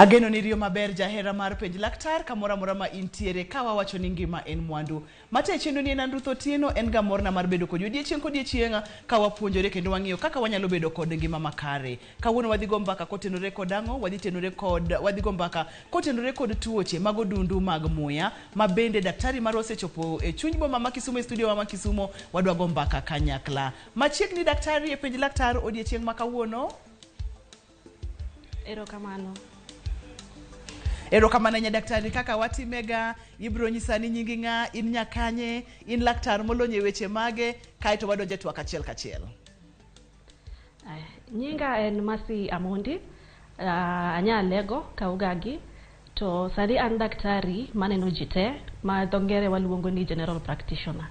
Ageno ni riyo maber jahera mar penj laktar kamoro amora ma intiere ka wawacho ni ngima en mwandu. Mate chenro ni en an Ruth Otieno, en ga morna mar bedo kodi odiechieng' kodiechieng' ka wapuonjore kendo wang'iyo kaka wanyalo bedo kod ngima makare. Kawuono wadhi go mbaka kotenore kod ang'o? Wadhi tenore kod wadhi go mbaka kotenore kod tuoche mag odundu mag muya ma bende daktari marwa osechopo e chuny boma ma Kisumu e studio wa ma Kisumo wadwa go mbaka kanyakla. Machiegni daktari e penj laktar odiechieng' ma kawuono. Erokamano. Erokamano ahinya daktari kaka watimega, ibiro nyisa ni nyingi ng'a, in nyakanye, in laktar molony e weche mage, kaeto wadonjo e twak achiel kachiel. Aya, Nyinga en Mercy Amondi, anya Alego, Kaugagi, to sani an daktari maneno ji te, ma dho ngere waluongo ni general practitioner.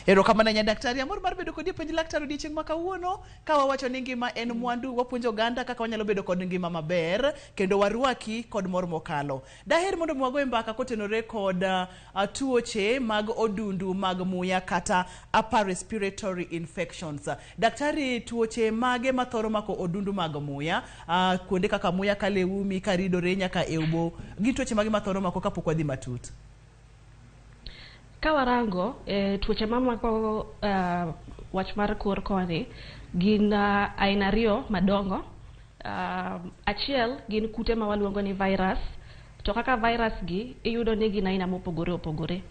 Erokamano ahinya daktari, amor mar bedo kodi e penj laktar odiechieng' ma kawuono ka wawacho ni ngima en mwandu, wapuonjo oganda kaka wanyalo bedo kod ngima maber kendo warwaki kod mor mokalo. Daher mondo mi wagoye mbaka kotenore kod tuoche mag odundu mag muya kata upper respiratory infections. Daktari, tuoche mage mathoro mako odundu mag muya kuonde kaka muya kalo e umi karidore nyaka e obo, gin tuoche mage mathoro mako kapok wadhi matut? Ka warango tuoche mamako wach mar kor koni gin aina ariyo madongo. Achiel gin kute ma waluongo ni virus, to kaka virus gi iyudo ni gin aina mopogore opogore.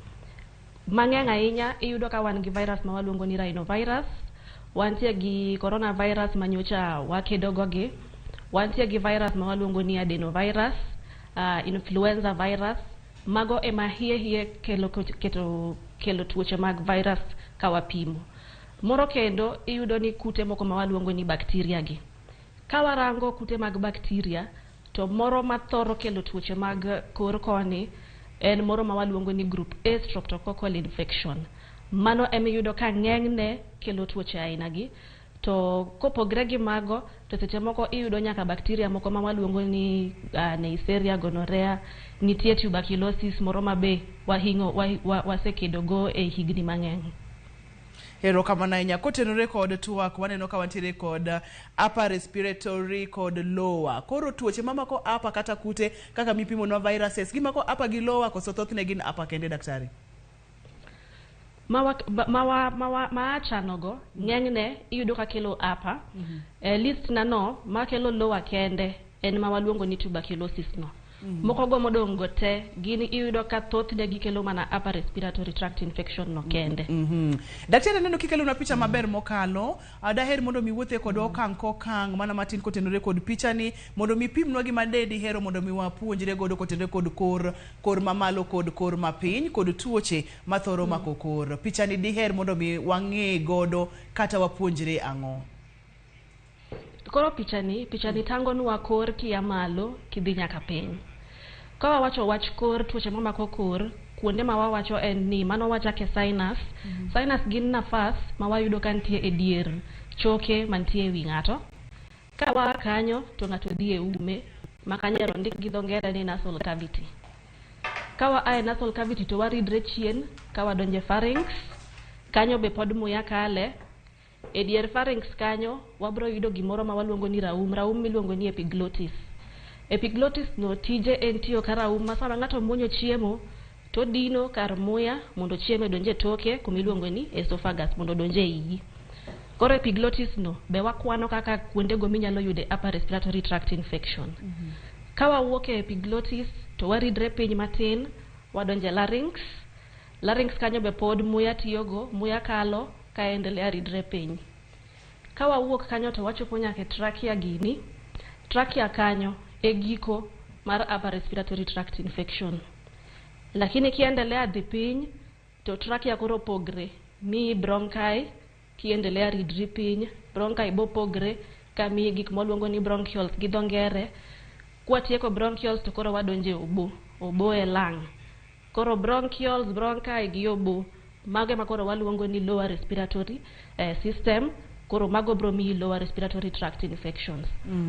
Mang'eny ahinya iyudo ka wan gi virus ma waluongo ni rhinovirus, wantie gi coronavirus manyocha wakedo go gi, wantie gi virus ma waluongo ni adenovirus, influenza virus, mago ema hie hie kelo, keto, kelo tuoche mag virus ka wapimo. Moro kendo iyudo ni kute moko ma waluongo ni bacteria gi. Ka warango kute mag bacteria, to moro mathoro kelo tuoche mag kor koni en moro ma waluongo ni group A streptococcal infection. Mano emiyudo ka ng'enyne kelo tuoche aina gi. To kopogre gi mago, to seche moko iyudo nyaka bacteria moko ma waluongo ni Neisseria gonorrhea, nitie tuberculosis moro ma be wahingo wasekedo go e higni mang'eny. Erokamano ahinya. Kotenore kod twak, waneno ka wantiere kod upper respiratory kod lower. Koro tuoche mamako upper kata kute kaka mipimonwa viruses, gimako upper gi lower koso thothne gin upper kende daktari? Ma achanogo ng'enyne iyudo ka kelo upper. List na no makelo lower kende en ma waluongo ni tuberculosis no. Moko go modong' go te gin iyudo ka thothne gikelo mana upper respiratory tract infection no kende. Daktari aneno kikelonwa picha maber mokalo. Daher mondo mi wuothe kodwa okang' kokang' mana matin kotenore kod pichani mondo mi pimnwa gima de dihero mondo mi wapuonjre godo kotenore kod kor, kor mamalo kod kor mapiny kod tuoche mathoro mako kor. Pichani diher mondo mi wang'e godo kata wapuonjre ang'o? Koro pichani tangonwa kor kia malo kidhi nyaka piny. Ka wawacho wach kor, tuoche mamako kor, kuonde ma wawacho en ni mano wachake sinus. Sinus gin nafas ma wayudo ka nitie e dier choke mantie e wi ng'ato. Ka waa kanyo to ng'ato dhi e ume, ma kanyo ero ondik gi dho ngere ni nasal cavity. Ka wa a e nasal cavity to waridre chien ka wadonjo e pharynx, kanyo be pod muya kale. E dier pharynx kanyo wabro yudo gimoro ma waluongo ni raum, raum miluongo ni epiglottis. Epiglottis no tije en tiyo ka raum ma sama ng'ato muonyo chiemo to dino kar muya mondo chiemo odonj e toke kumiluongo ni esophagus mondo odonj e iyi. Koro epiglottis no be wakwano kaka kuondego minyalo yude upper respiratory tract infection. Ka wawuok e epiglottis to waridre piny matin wadonjo e larynx. Larynx kanyo be pod muya tiyogo, muya kalo ka endelea ridre piny. Ka wawuok kanyo to wachopo nyaka e trachea gini. Trachea kanyo e giko mar upper respiratory tract infection. Lakini kiendelea dhi piny to trachea koro pogre miyi bronchi, kiendelea ridri piny, bronchi bopogre ka miyi gik mwaluongo ni bronchioles gi dho ngere. Kwatieko bronchioles to koro wadonjo e obo, obo e lung. Koro bronchioles, bronchi gi obo, mago ema koro waluongo ni lower respiratory system. Koro mago bro miyi lower respiratory tract infections.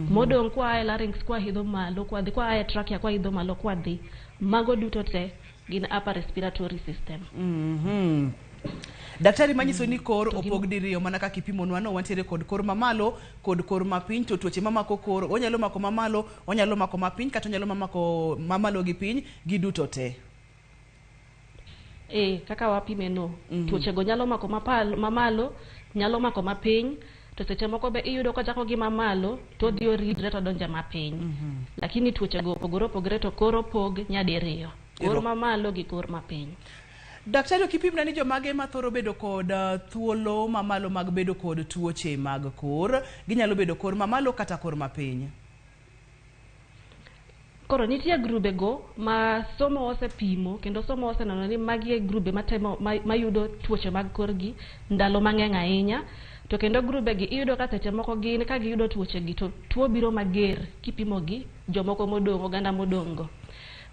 Modong' kwa e larynx kwa idho malo, kwa dhi kwa e trachea kwa idho malo kwa dhi, mago duto te gin upper respiratory system. Daktari, manyiso ni kor To opog diriyo mana kaka ipimonwa no, wantiere kod kor mamalo kod kor mapiny, to tuoche mamako kor onyalo mako mamalo, onyalo mako mapiny, kata onyalo mamako mamalo gi piny, giduto te. E kaka wapime no, tuoche go nyalo mako mamalo, nyalo mako mapiny, to seche moko be iyudo kochako gi mamalo to odhi oridre to odonjo mapiny. Lakini tuoche go opogore opogore, to kor opog nyadiriyo: kor mamalo gi kor mapiny. Daktari, ok ipimna ni jomage ma thoro bedo kod thuolo mamalo mag bedo kod tuoche mag kor? Ginyalo bedo kor mamalo kata kor mapiny. Koro nitie grube go ma somo osepimo kendo somo oseneno ni magi e grube matemo mayudo tuoche mag korgi ndalo mang'eny ahinya. To kendo grube gi iyudo ka seche moko gin ka giyudo tuoche gi to tuo biro mager kipimo gi jomoko modong', oganda modong' go.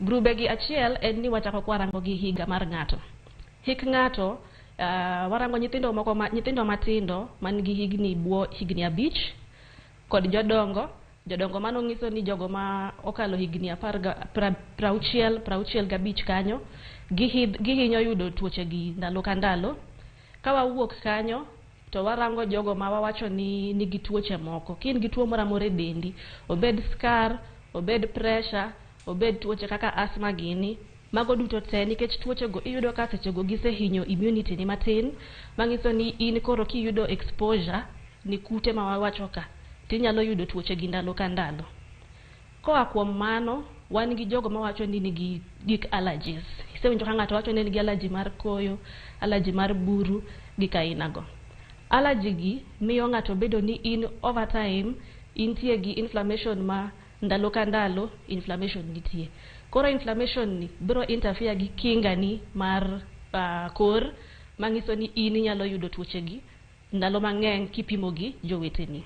Grube gi achiel en ni wachako kwarango gi higa mar ng'ato. Hik ng'ato, warango nyithindo moko ma, nyithindo matindo man gi higni bwo higni 5 kod jodongo. Jodongo mano nyiso ni jogo ma okalo higni apar ga, 60, 65 kanyo, gihinyo yudo tuoche gi ndalo ka ndalo. Ka wawuok kanyo to warango jogo ma wawacho ni nigi tuoche moko. Ka in gi tuo moro amora e dendi, obed skar, obed pressure, obed tuoche kaka asthma gini, mago duto te, nikech tuoche go iyudo ka seche go gisehinyo immunity ni matin, manyiso ni in koro kiyudo exposure ni kute ma wawacho ka, tinyalo yudo tuoche gi ndalo ka ndalo. Koa kuom mano, wan gi jogo mawacho ni nigi gik allergies. Isewinjo ka ng'ato wacho ni en gi allergy mar koyo, allergy mar buru, gik aina go. Allergy gi miyo ng'ato bedo ni in over time intie gi inflammation ma ndalo ka ndalo inflammation nitie. Koro inflammation ni biro interfere gi kinga ni mar kor, manyiso ni in inyalo yudo tuoche gi ndalo mang'eny kipimo gi joweteni.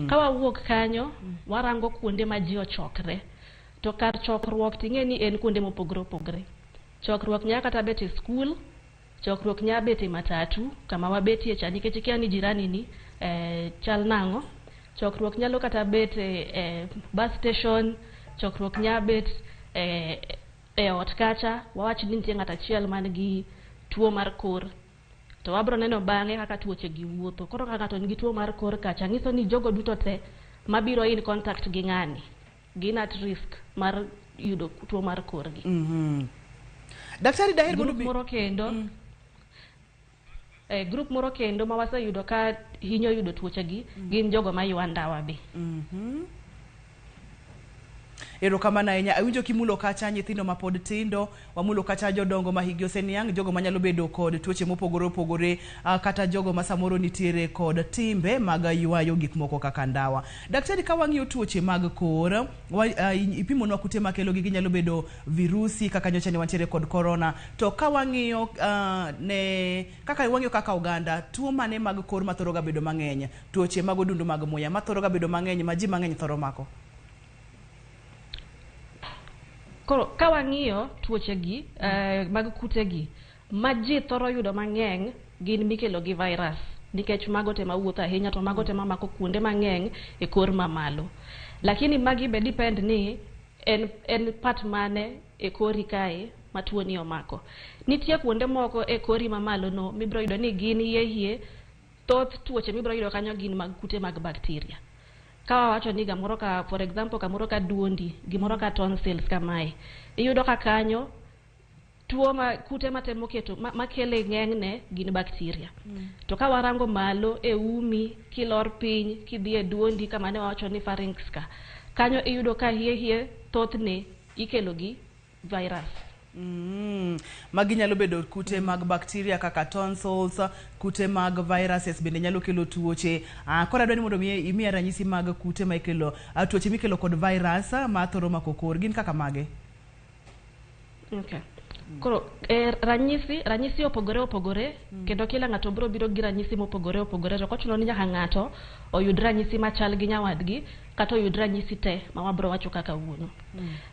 Ka wawuok kanyo, warango kuonde ma ji ochokre. To kar chokruok ting'e ni en kuonde mopogore opogore. Chokruok nyalo kata bet e skul, chokruok nyalo bet e matatu kama wabetie cha, nikech ikia ni jirani ni chal nang'o. Chokruok nyalo kata bet e bus station, chokruok nyalo bet e ot kacha, wawach ni nitie ng'ato achiel man gi tuo mar kor. To wabro neno bang'e kaka tuoche gi wuotho. Koro ka ng'ato nigi tuo mar kor kacha, nyiso ni jogo duto te mabiro in contact gi ng'ani gin at risk mar yudo tuo mar korgi. Daktari, daher mondo Group moro kendo, group moro kendo ma waseyudo ka hinyo yudo tuoche gi gin jogo ma ywa ndawa be. Erokamano ahinya. Awinjo kimulo kacha nyithindo mapod tindo, wamulo kacha jodongo ma hikgi oseniang', jogo manyalo bedo kod tuoche mopogore opogore, kata jogo ma samoro nitiere kod timbe mag ywayo gik moko kaka ndawa. Daktari, ka wang'iyo tuoche mag kor, ipimonwa kute makelogi, ginyalo bedo virusi kaka nyocha ne wantiere kod corona. To ka wang'iyo ne kaka wang'iyo kaka oganda, tuo mane mag kor mathoro ga bedo mang'eny? Tuoche mag odundu mag muya mathoro ga bedo mang'eny ma ji mang'eny thoro mako? Koro ka wang'iyo tuoche gi mag kute gi ma ji thoro yudo mang'eny gin mikelo gi virus, nikech mago te mawuotho ahinya to mago te mamako kuonde mang'eny e kor mamalo. Lakini magi be depend ni en part mane e kori kae ma tuo ni omako. Nitie kuonde moko e kori mamalo no mibiro yudo ni gin hie hie, thoth tuoche mibiro yudo kanyo gin mag kute mag bacteria. Ka wawacho ni kamoro ka, for example, kamoro ka duondi, gimoro ka tonsils kamae, iyudo ka kanyo tuo ma kute matemo keto makele ng'enyne gin bacteria. To ka warango malo e umi, kilor piny, kidhi e duondi kama ne wawacho ni pharynx ka, kanyo iyudo ka hie hie thothne ikelo gi virus. Magi nyalo bedo kute mag bacteria kaka tonsils, kute mag viruses bende nyalo kelo tuoche. Koro adwa ni mondo mi imiya ranyisi mag kute ma ikelo, tuoche mikelo kod virus ma thoro mako kor, gin kaka mage? Okay. Koro ranyisi opogore opogore, kendo kila ng'ato biro biro gi ranyisi mopogore opogore, to ok ochuno ni nyaka ng'ato oyud ranyisi machal gi nyawadgi kata oyud ranyisi te ma wabiro wacho kaka wuono.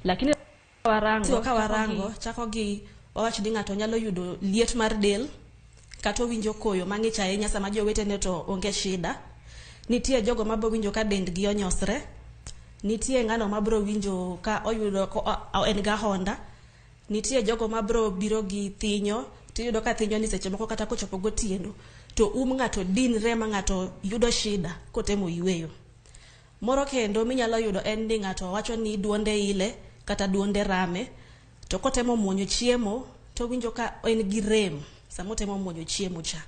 Lakini warango, ka warango chako gi wawach ni ng'ato nyalo yudo liet mar del kata owinjo koyo mang'ich ahinya sama jowetene to onge shida. Nitie jogo mabiro winjo ka dendgi onyosre, nitie ng'ano mabiro winjo ka oyudo en ga honda, nitie jogo mabiro biro gi thinyo, Tiyudo ka thinyo ni seche moko kata kochopo gotieno to ng'ato dinre ma ng'ato yudo shida kotemo yweyo. Moro kendo minyalo yudo en ni ng'ato wacho ni duonde ile kata duonde rame, to kotemo muonyo chiemo to winjo ka en gi rem sama otemo muonyo chiemo cha.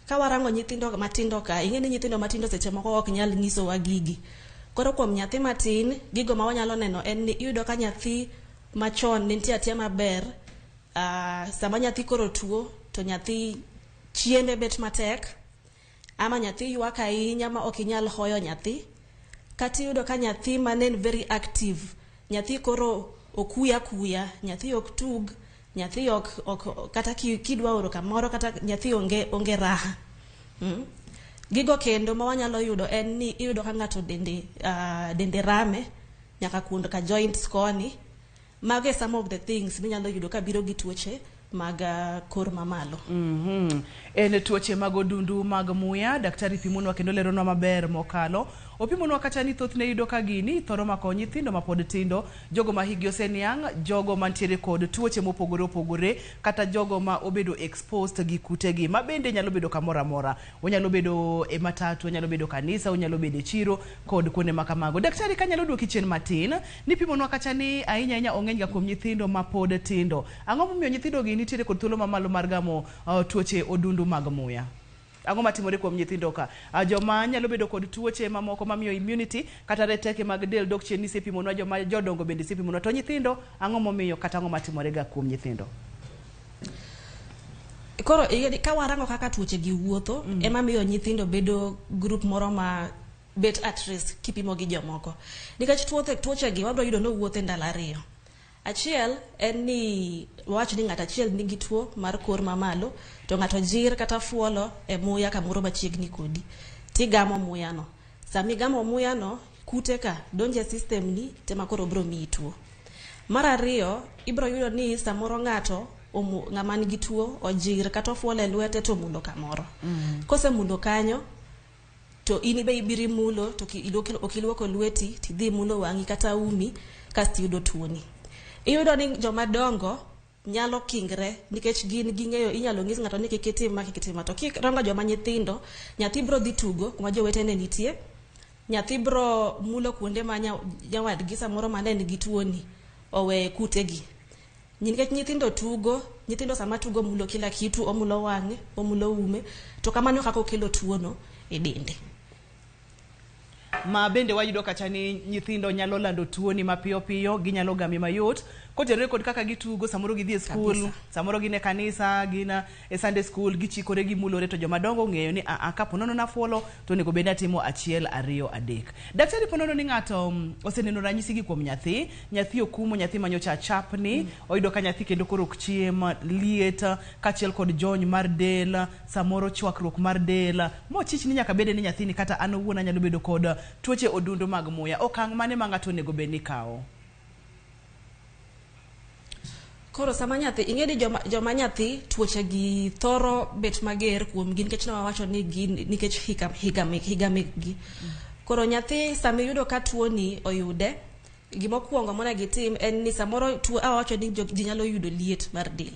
Ka warango nyithindo matindo ka, ing'e ni nyithindo matindo seche moko ok nyal nyisowa gigi. Koro kuom nyathi matin, gigo ma wanyalo neno en ni iyudo ka nyathi machon ne nitie atia maber, sama nyathi koro tuo to nyathi chiembe bet matek, ama nyathi ywak ahinya ma ok inyal hoyo nyathi. Kata iyudo ka nyathi mane en very active, nyathi koro okuya kuya, nyathi ok tug, nyathi ok kata kidwa oro kamoro kata nyathi onge raha. Gigo kendo ma wanyalo yudo en ni iyudo ka ng'ato dende rame nyaka kuond ka joints koni. Mago e some of the things minyalo yudo ka biro gi tuoche mag kor mamalo. En tuoche mag odundu mag muya, daktari pimonwa kendo leronwa maber mokalo. Opimonwa kata ni thothne yudo ka gini thoro mako nyithindo mapod tindo, jogo ma hikgi oseniang', jogo mantiere kod tuoche mopogore opogore, kata jogo ma obedo exposed gi kutegi, ma bende nyalo bedo kamoro amora. Onyalo bedo e matatu, onyalo bedo kanisa, onyalo bedo e chiro kod kuonde ma kamago. Daktari, kanyalo duoki chien matin, nipimonwa kata ni ahinya ahinya ong'eny ga kuom nyithindo mapod tindo. Ang'o momiyo nyithindo gi nitiere kod thuolo mamalo mar gamo tuoche odundu mag muya? Ang'o matimore kuom nyithindo ka? Joma nyalo bedo kod tuoche mamoko mamiyo immunity kata reteke mag del dok chien nisepimonwa, joma jodongo bende isepimonwa, to nyithindo ang'o momiyo kata ang'o matimore ga kuom nyithindo? Koro ka warango kaka tuoche gi wuotho, ema miyo nyithindo bedo group moro ma bet at risk kipimo gi jomoko. Nikech tuoche gi wabiro yudo ni owuotho e ndalo ariyo. Achiel en ni wawach ni ng'ato achiel nigi tuo mar kor mamalo to ng'ato jir kata fuolo e muya kamoro machiegni kodi tigamo muya no. Sama igamo muya no, kute ka donjo e system ni tema koro biro miyi tuo. Mar ariyo, ibiro yudo ni samoro ng'ato ng'ama nigi tuo ojir kata ofuolo e lwete to omulo kamoro. Kosemulo kanyo to in be ibiro imulo to ok iluoko lweti tidhi imulo wang'i kata umi kasto iyudo tuoni. Iyudo ni joma dongo nyalo kingre nikech gin ging'eyo inyalo nyis ng'ato ni kik itim ma kik itim ma, to kirango joma nyithindo, nyathi biro dhi tugo kuma jowetene nitie, nyathi biro mulo kuonde ma nyawadgi samoro mane nigi tuoni oweye kutegi. Nikech nyithindo tugo, nyithindo sama tugo mulo kila kitu, omulo wang'e, omulo ume, to kamano kaka okelo tuono e dende. Ma bende wayudo kata ni nyithindo nyalo lando tuoni mapiyo piyo, ginyalo game mayot kotenore kod kaka gitugo, samoro gidhi e skul, samoro gin e kanisa, gin e Sunday school, gichikore, gimulore, to joma dongo ong'eyo ni aa kapo nono nafuolo to onego bed ni atimo 1 2 3. Daktari, po nono ni ng'ato oseneno ranyisi gi kuom nyathi, nyathi okumo, nyathi manyocha chapni, oyudo ka nyathi kendo koro ok chiem, liet, kaachiel kod jony mar del, samoro chwakruok mar del, mochich ni nyaka bede ni nyathini kata an owuon anyalo bedo kod tuoche odundu mag muya. Okang' mane ma ng'ato onego bed ni kawo? Koro sama nyathi, ing'e ni joma nyathi tuoche gi thoro bet mager kuom gi nikech ne wawacho ni gin nikech higa mekgi. Koro nyathi sama iyudo ka tuoni oyude, gimokwongo monego itim en ni samoro tuo awacho ni ji nyalo yudo liet mar del.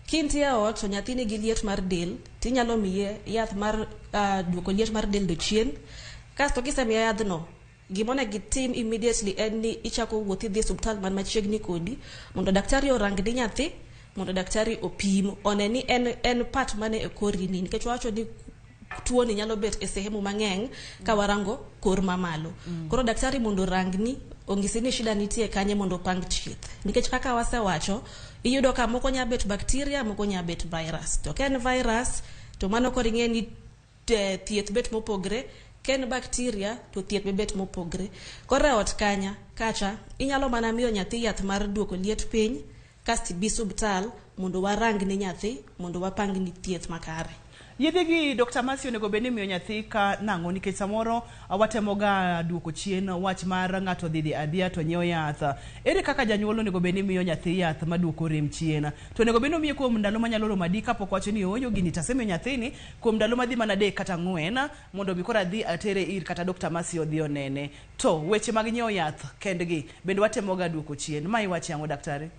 Kintie e ot to nyathi nigi liet mar del, tinyalo miye yath mar duoko liet mar del do chien. Kasto kisemiye yadhno, gimonego itim immediately en ni ichako wuoth idhi e osiptal man machiegni kodi mondo daktari orang ni nyathi, mondo daktari opim one ni en part mane e kori ni, nikech wawacho ni tuoni nyalo bet e sehemu mang'eny ka warango kor mamalo. Koro daktari mondo orangni, onyisi ni shida nitie kanye mondo opang thieth. Nikech kaka wasewacho, iyudo ka moko nya bet bacteria, moko nya bet virus. To ka en virus, to mano koro ing'e ni thieth bet mopogre. Ka en bacteria, to thieth be bet mopogre. Koro e ot kanya, kacha, inyalo mana miyo nyathi yath mar duoko liet piny, kasto ibi osiptal mondo warang ni nyathi, mondo wapang ni thieth makare. Yedhe gi Dr. Mercy onego bed ni miyo nyathi ka nang'o, nikech samoro watemoga duoko chien wach mar ng'ato dhi adhiya to nyiewo yath. Ere kaka janyuol onego bed ni miyo nyathi yath maduoko rem chien? To onego bed ni omiye kuom ndalo manyalo romo adi kapok wacho ni ooyo gini tasemiyo nyathini kuom ndalo madhi mana 3 kata 4 mondo mi koro adhi atere ir kata Dr. Mercy odhi onene. To weche mag nyiewo yath kendgi bende watemoga duoko chien. Ma iwacho ang'o daktari?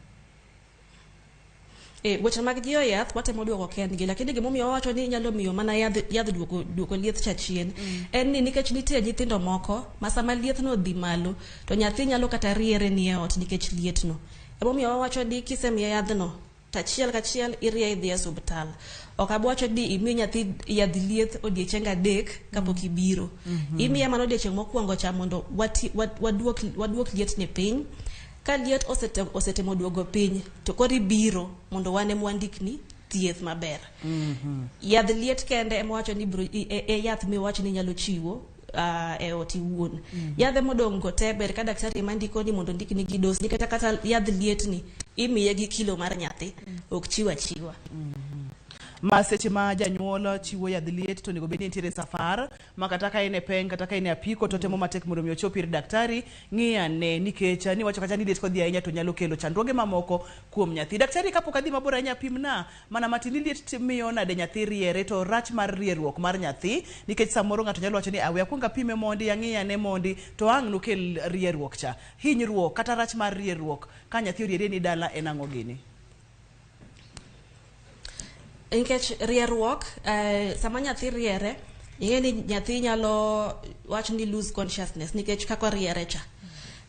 Weche mag jiwo yath watemo duoko kendgi, lakini gimomiyo wawacho ni inyalo miyo mana yadh duoko lieth cha chien en ni nikech nitie nyithindo moko ma sama liethno dhi malo to nyathi nyalo kata riere ni e ot nikech lietno. Emomiyo wawacho ni kisemiye yadhno to achiel kachiel irie idhi e osiptal. Ok abi wacho ni imi nyathi yadh lieth odiechienge 3 kapok ibiro. Imiye mana odiechieng' mokwongo cha mondo waduok liet ni piny. Ka liet osetemo duogo piny to koro ibiro mondo wan ema wandikni thieth maber. Yadh liet kende ema wacho ni yath miwacho ni inyalo chiwo e ot iwuon. Yadhe modong' go te ber ka daktari ema ndiko ni mondo ondikni gi dos nikech kata yadh liet ni imiye gi kilo mar nyathi, ok chiw achiwa. Ma seche ma janyuol chiwo yadh liet to onego bed ni nitiere safar ma kata ka en e peng kata ka en e apiko to temo matek mondo mi ochop ir daktari ng'i ane nikech niwacho kacha ni liet kodhi ahinya to nyalo kelo chandruoge mamoko kuom nyathi. Daktari kapok adhi mabor ahinya pimna mana matin ni liet miyo nade nyathi riere to rach mar rieruok mar nyathi nikech samoro ng'ato nyalo wacho ni awe akwong apime mondi ang'i ane mondi to ang' nokel rieruok cha. Hinyruok kata rach mar rieruok ka nyathi oriere ni dala en ang'o gini? Nikech rieruok, sama nyathi riere, ing'e ni nyathi nyalo wach ni lose consciousness nikech kaka oriere cha.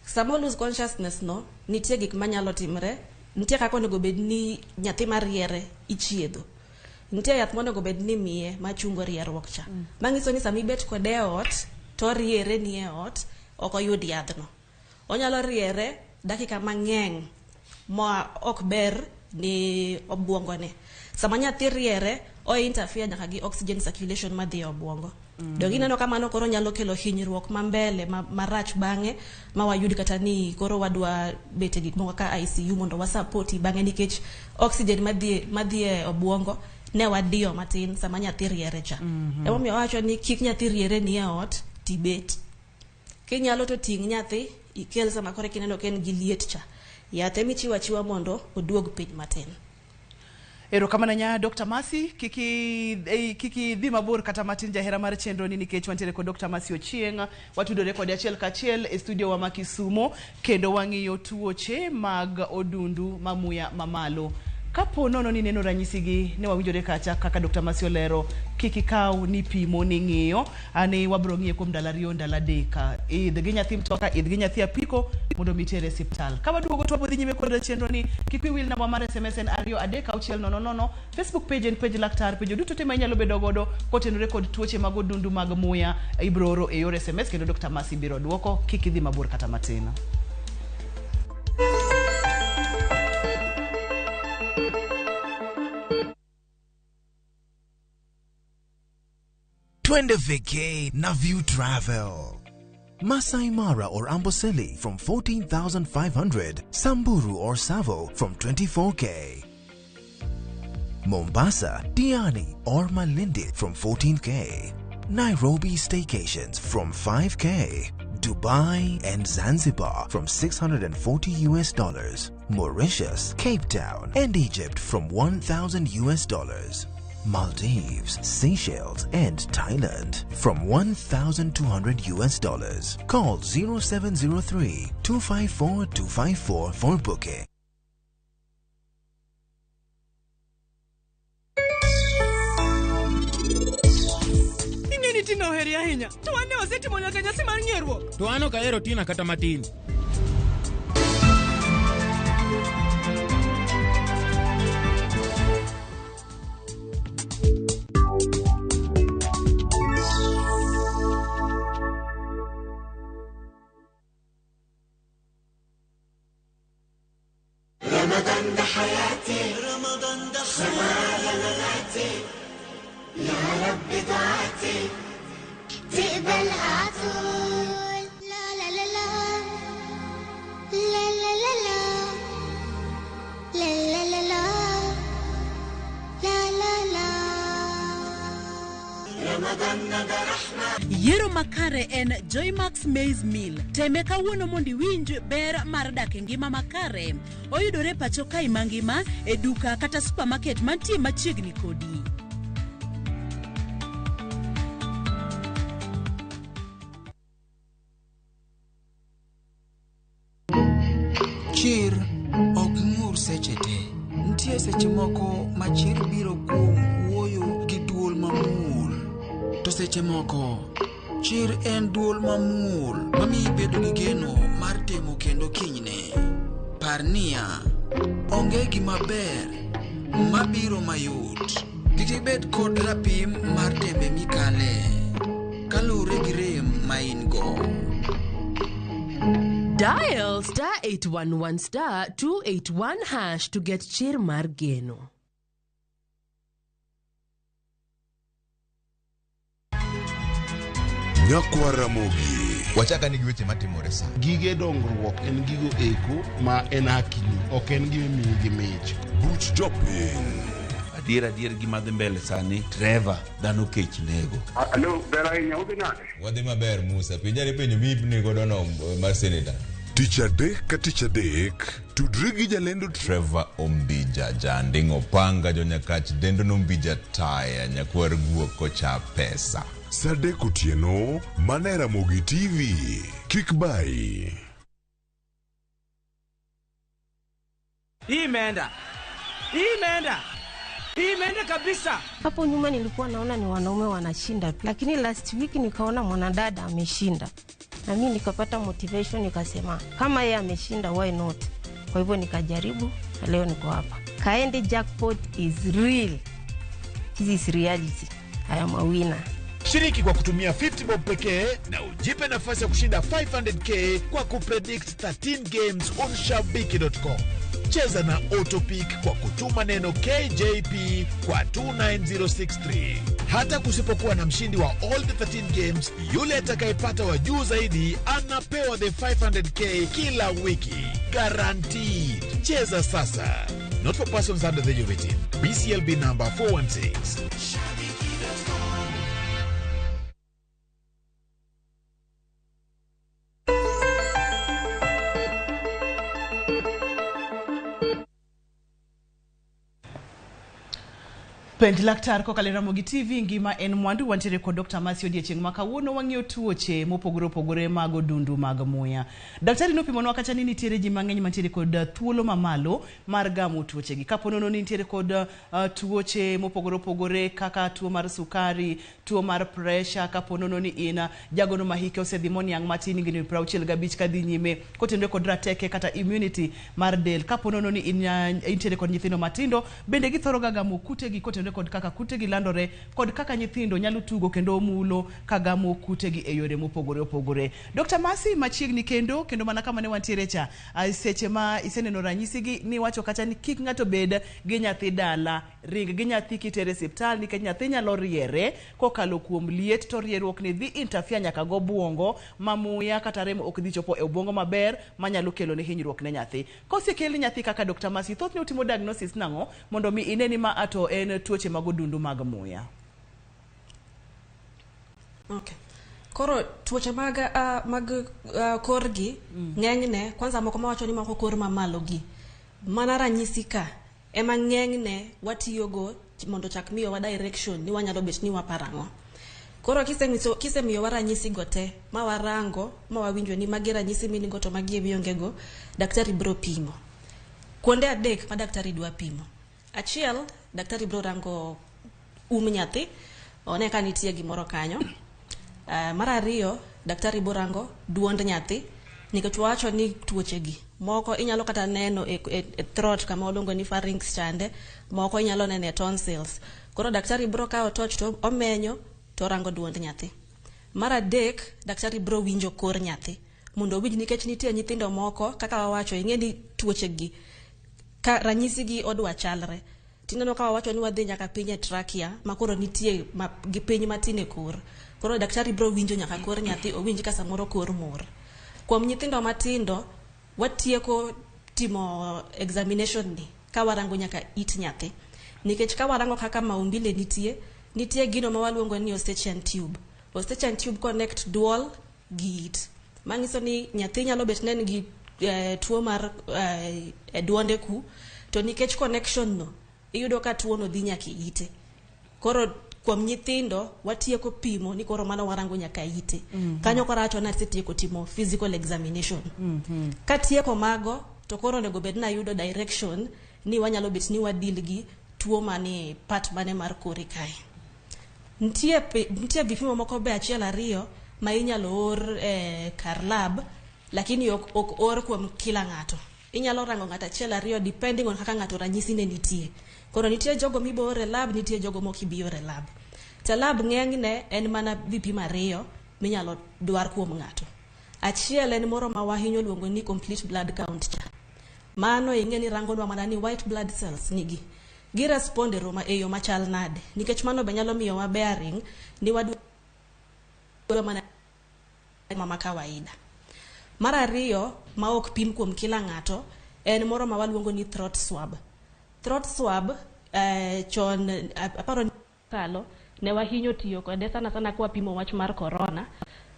Sama o lose consciousness no, nitie gik manyalo timre, nitie kaka onego bed ni nyathi mariere ichiedho. Nitie yath monego bed ni imiye machungo rieruok cha. Manyiso ni sama ibet kode e ot, to oriere ni e ot, ok oyud yadhno. Onyalo riere dakika mang'eny ma ok ber ni obuongone. Sama nyathi riere, o interfere nyaka gi oxygen circulation madhi e obuongo. Donge ineno ka mano koro nyalo kelo hinyruok ma mbele marach bang'e ma wayud kata ni koro wadwa bet e gik moko kaka ICU mondo wasapoti bang'e nikech oxygen madhi e obuongo ne wadiyo matin sama nyathi riere cha. Emomiyo awacho ni kik nyathi riere ni e ot tibet. Kinyalo to ting' nyathi ikel sama koro kineno ka en gi liet cha. Yath ema ichiwo achiwa mondo oduog piny matin. Erokamano nya Dr. Mercy, kik idhi mabor kata matin jahera mar chenro ni nikech wantiere kod Dr. Mercy Ochieng', watudore kode achiel kachiel e studio wa ma Kisumo kendo wang'iyo tuoche mag odundu ma muya mamalo. Kapo nono ni neno ranyisi gi ne wawinjore kacha kaka Dr. Mercy olero, kik ikaw ni pimo ni ng'iyo, ani wabro ng'iye kuom ndalo 2 ndalo 3. Idh gi nyathi mtoka, idh gi nyathi apiko mondo mi tere e osiptal. Ka waduogo to wabiro dhi nyime kod chenro ni, kik wiyi wil namba mar SMS en 23600, Facebook page en page laktar, penjo duto te ma inyalo bedo godo kotenore kod tuoche mag odundu mag muya ibro oro e yor SMS kendo Dr. Mercy biro duoko, kik idhi mabor kata matin. Twende vacay na View Travel. Masai Mara or Amboseli from 14,500, Samburu or Tsavo from 24K. Mombasa, Diani or Malindi from 14K. Nairobi staycations from 5K. Dubai and Zanzibar from $640 US. Mauritius, Cape Town and Egypt from $1,000 US. Maldives, Seychelles and Thailand from $1,200 US. Call 0703 254 254 for booking. Ing'e ni Tina oheri ahinya, to wan ne wasetimo nyaka nyasi mar ng'eruok. To an ok ahero Tina kata matin. رمضان ده حياتي، رمضان ده حياتي، مماتي، يا رب دعاتي تقبلها عطول. لا لا لا لا لا لا لا لا لا لا لا لا لا لا. رمضان ده رحمة. Yiero makare en Joymax Maize Meal. Teme kawuono mondo iwinj ber mar dak e ngima makare. Oyudore pacho kae mangima e duka kata supermarket mantie machiegni kodi. Chir ok ng'ur seche te. Nitie seche moko ma chir biro kuom wuoyo gi duol mamuol. To seche moko, chir en duol mamuol mamiyi bedo gi geno mar temo kendo kinyne. Par niya, onge gima ber mabiro mayot. Kik ibed kod rapim mar tembe mikale kaluwore gi rem ma in go. Dial star 811 star 281 hash to get chir mar geno. Nyakwa Ramogi. Wachaka ni gi weche matimore sa. Gige dongruok en gigo eko ma en hakini, ok en gima imiyi gi mich. Buch jopiny. Adier adier gima dhi mbele sani Trevor dhano kech nego. Alo, ber ahinya, udhi nade? Wadhi maber Musa. Penjane penjo miipni godo no mar seneta. Tich adek ka tich adek, tudri gi jalendo Trevor Ombija Janding Opanga jonyakach dendo nombija taya nyakwar guok kocha pesa. Sa adek otieno, mana e Ramogi TV. Kik bayi. Hii imeenda, hii imeenda, hii imeenda kabisa. Hapo nyuma nilikuwa naona ni wanaume wanashinda, lakini last week nikaona mwanadada ameshinda, na mimi nikapata motivation, nikasema kama yeye ameshinda, why not? Kwa hivyo nikajaribu na leo niko hapa. Kaende jackpot is real. This is reality. I am a winner. Shiriki kwa kutumia 50 bob pekee na ujipe nafasi ya kushinda 500k kwa kupredict 13 games on shabiki.com. Cheza na Autopick kwa kutuma neno KJP kwa 29063. Hata kusipokuwa na mshindi wa all the 13 games, yule atakayepata wa juu zaidi anapewa the 500k kila wiki. Guaranteed. Cheza sasa. Not for persons under the age of 18. BCLB number 416. Penj laktar kokalo e Ramogi TV ngima en mwandu wantiere kod Dr. Mercy odiechieng' ma kawuono wang'iyo tuoche mopogore opogore mag odundu mag muya. Daktari nopimonwa kacha ni nitiere ji mang'eny mantiere kod thuolo mamalo mar gamo tuochegi. Kapo nono ni nitiere kod tuoche mopogore opogore kaka tuo mar sukari, tuo mar pressure, kapo nono ni in jagono ma hike osedhi moniang' matin higni 65 kadhi nyime kotenore kod rateke kata immunity mar del. Kapo nono ni in intiere kod nyithindo matindo bende githoro ga gamo kutegi kotenore kod kaka kutegi landore kod kaka nyithindo nyalo tugo kendo mulo ka gamo kutegi e yore mopogore opogore. Dr. Mercy machiegni kendo kendo mana kama ne wantiere cha seche ma iseneno ranyisigi niwacho kacha ni kik ng'ato bed gi nyathi dala, ring gi nyathi kitere e siptal nikech nyathi nyalo riere kokalo kuom liet to rieruok ni dhi interfere nyaka go obwongo ma muya kata remo ok dhi chopo e obwongo maber manyalo kelo ne hinyruok ne nyathi. Kosekel ni nyathi kaka Dr. Mercy, thothne utimo diagnosis nang'o mondo mi ine ni ma ato en tuoche mag odundu mag muya? Okay. Koro tuoche mag korgi ng'enyne kwanza moko mawacho ni mako kor mamalo gi mana ranyisi ka ema ng'enyne watiyogo mondo chak miyowa direction ni wanyalo bet ni waparang'o. Koro kisemiyowa ranyisi go te ma warango ma wawinjo ni magi ranyisi minigo to magi emionge go, daktari bro pimo. Kuonde adek ma daktari dwa pimo. Achiel, daktari bro rango nyathi, one ka nitie gimoro kanyo. Mar ariyo, daktari bro rango duond nyathi, nikech wawacho ni tuoche gi moko inyalo kata neno e throat kama waluongo ni pharynx chande, moko inyalo neno e tonsils. Koro daktari bro kawo torch to omenyo to orango duond nyathi. Mar adek, daktari bro winjo kor nyathi mondo owinj, nikech nitie nyithindo moko kaka wawacho ing'e ni tuoche gi ka ranyisi gi odwa chalre. Tineno ka wawacho ni wadhi nyaka piny e trachea ma koro nitie gi piny matin e kor. Koro daktari bro winjo nyaka kor nyathi, owinj ka samoro kor mor. Kuom nyithindo matindo, watieko timo examination ni ka warango nyaka it nyathi. Nikech ka warango kaka maumbile nitie, nitie gino ma waluongo ni Eustachian tube. Eustachian tube connect duol gi it. Manyiso ni nyathi nyalo bet ne en gi tuo mar e duonde ku, to nikech connection no iyudo ka tuo no dhi nyaka e ite. Koro kuom nyithindo watieko pimo ni koro mano warango nyaka ite. Kanyo koro awacho ni asetieko timo physical examination. Katieko mago to koro onego bed ni ayudo direction ni wanyalo bet ni wadeal gi tuo mane part mane mar kori kae. Nitie vipimo moko be achiel ariyo ma inyalo or kar lab, lakini ok or kuom kila ng'ato. Inyalo rango ng'ato achiel ariyo depending on kaka ng'ato ranyisi ne nitie. Koro nitie jogo mibo oro e lab, nitie jogo mok ibi oro e lab. To lab ng'enyne en mana vipimo ariyo minyalo dwar kuom ng'ato. Achiel en moro ma wahinyo luongo ni complete blood count cha. Mano ing'e ni rangonwa mana ni white blood cells nigi. Gi respond e yo machal nade. Nikech mano be nyalo miyowa bearing ni wadwaro mana ma kawaida. Mar ariyo ma ok pim kuom kila ng'ato en moro ma waluongo ni throat swab. Throat swab chon aparo kalo ne wahinyo tiyo kode sana sana kwa pimo wach mar corona.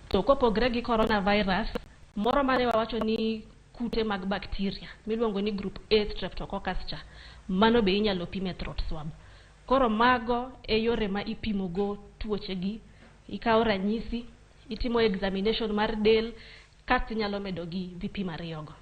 To kopogre gi coronavirus, moro mane wawacho ni kute mag bacteria miluongo ni group A streptococcus cha, mano be inyalo pim e throat swab. Koro mago e yore ma ipimo go tuoche gi. Ikawo ranyisi, itimo examination mar del, kasto inyalo medo gi vipimo ariyogo.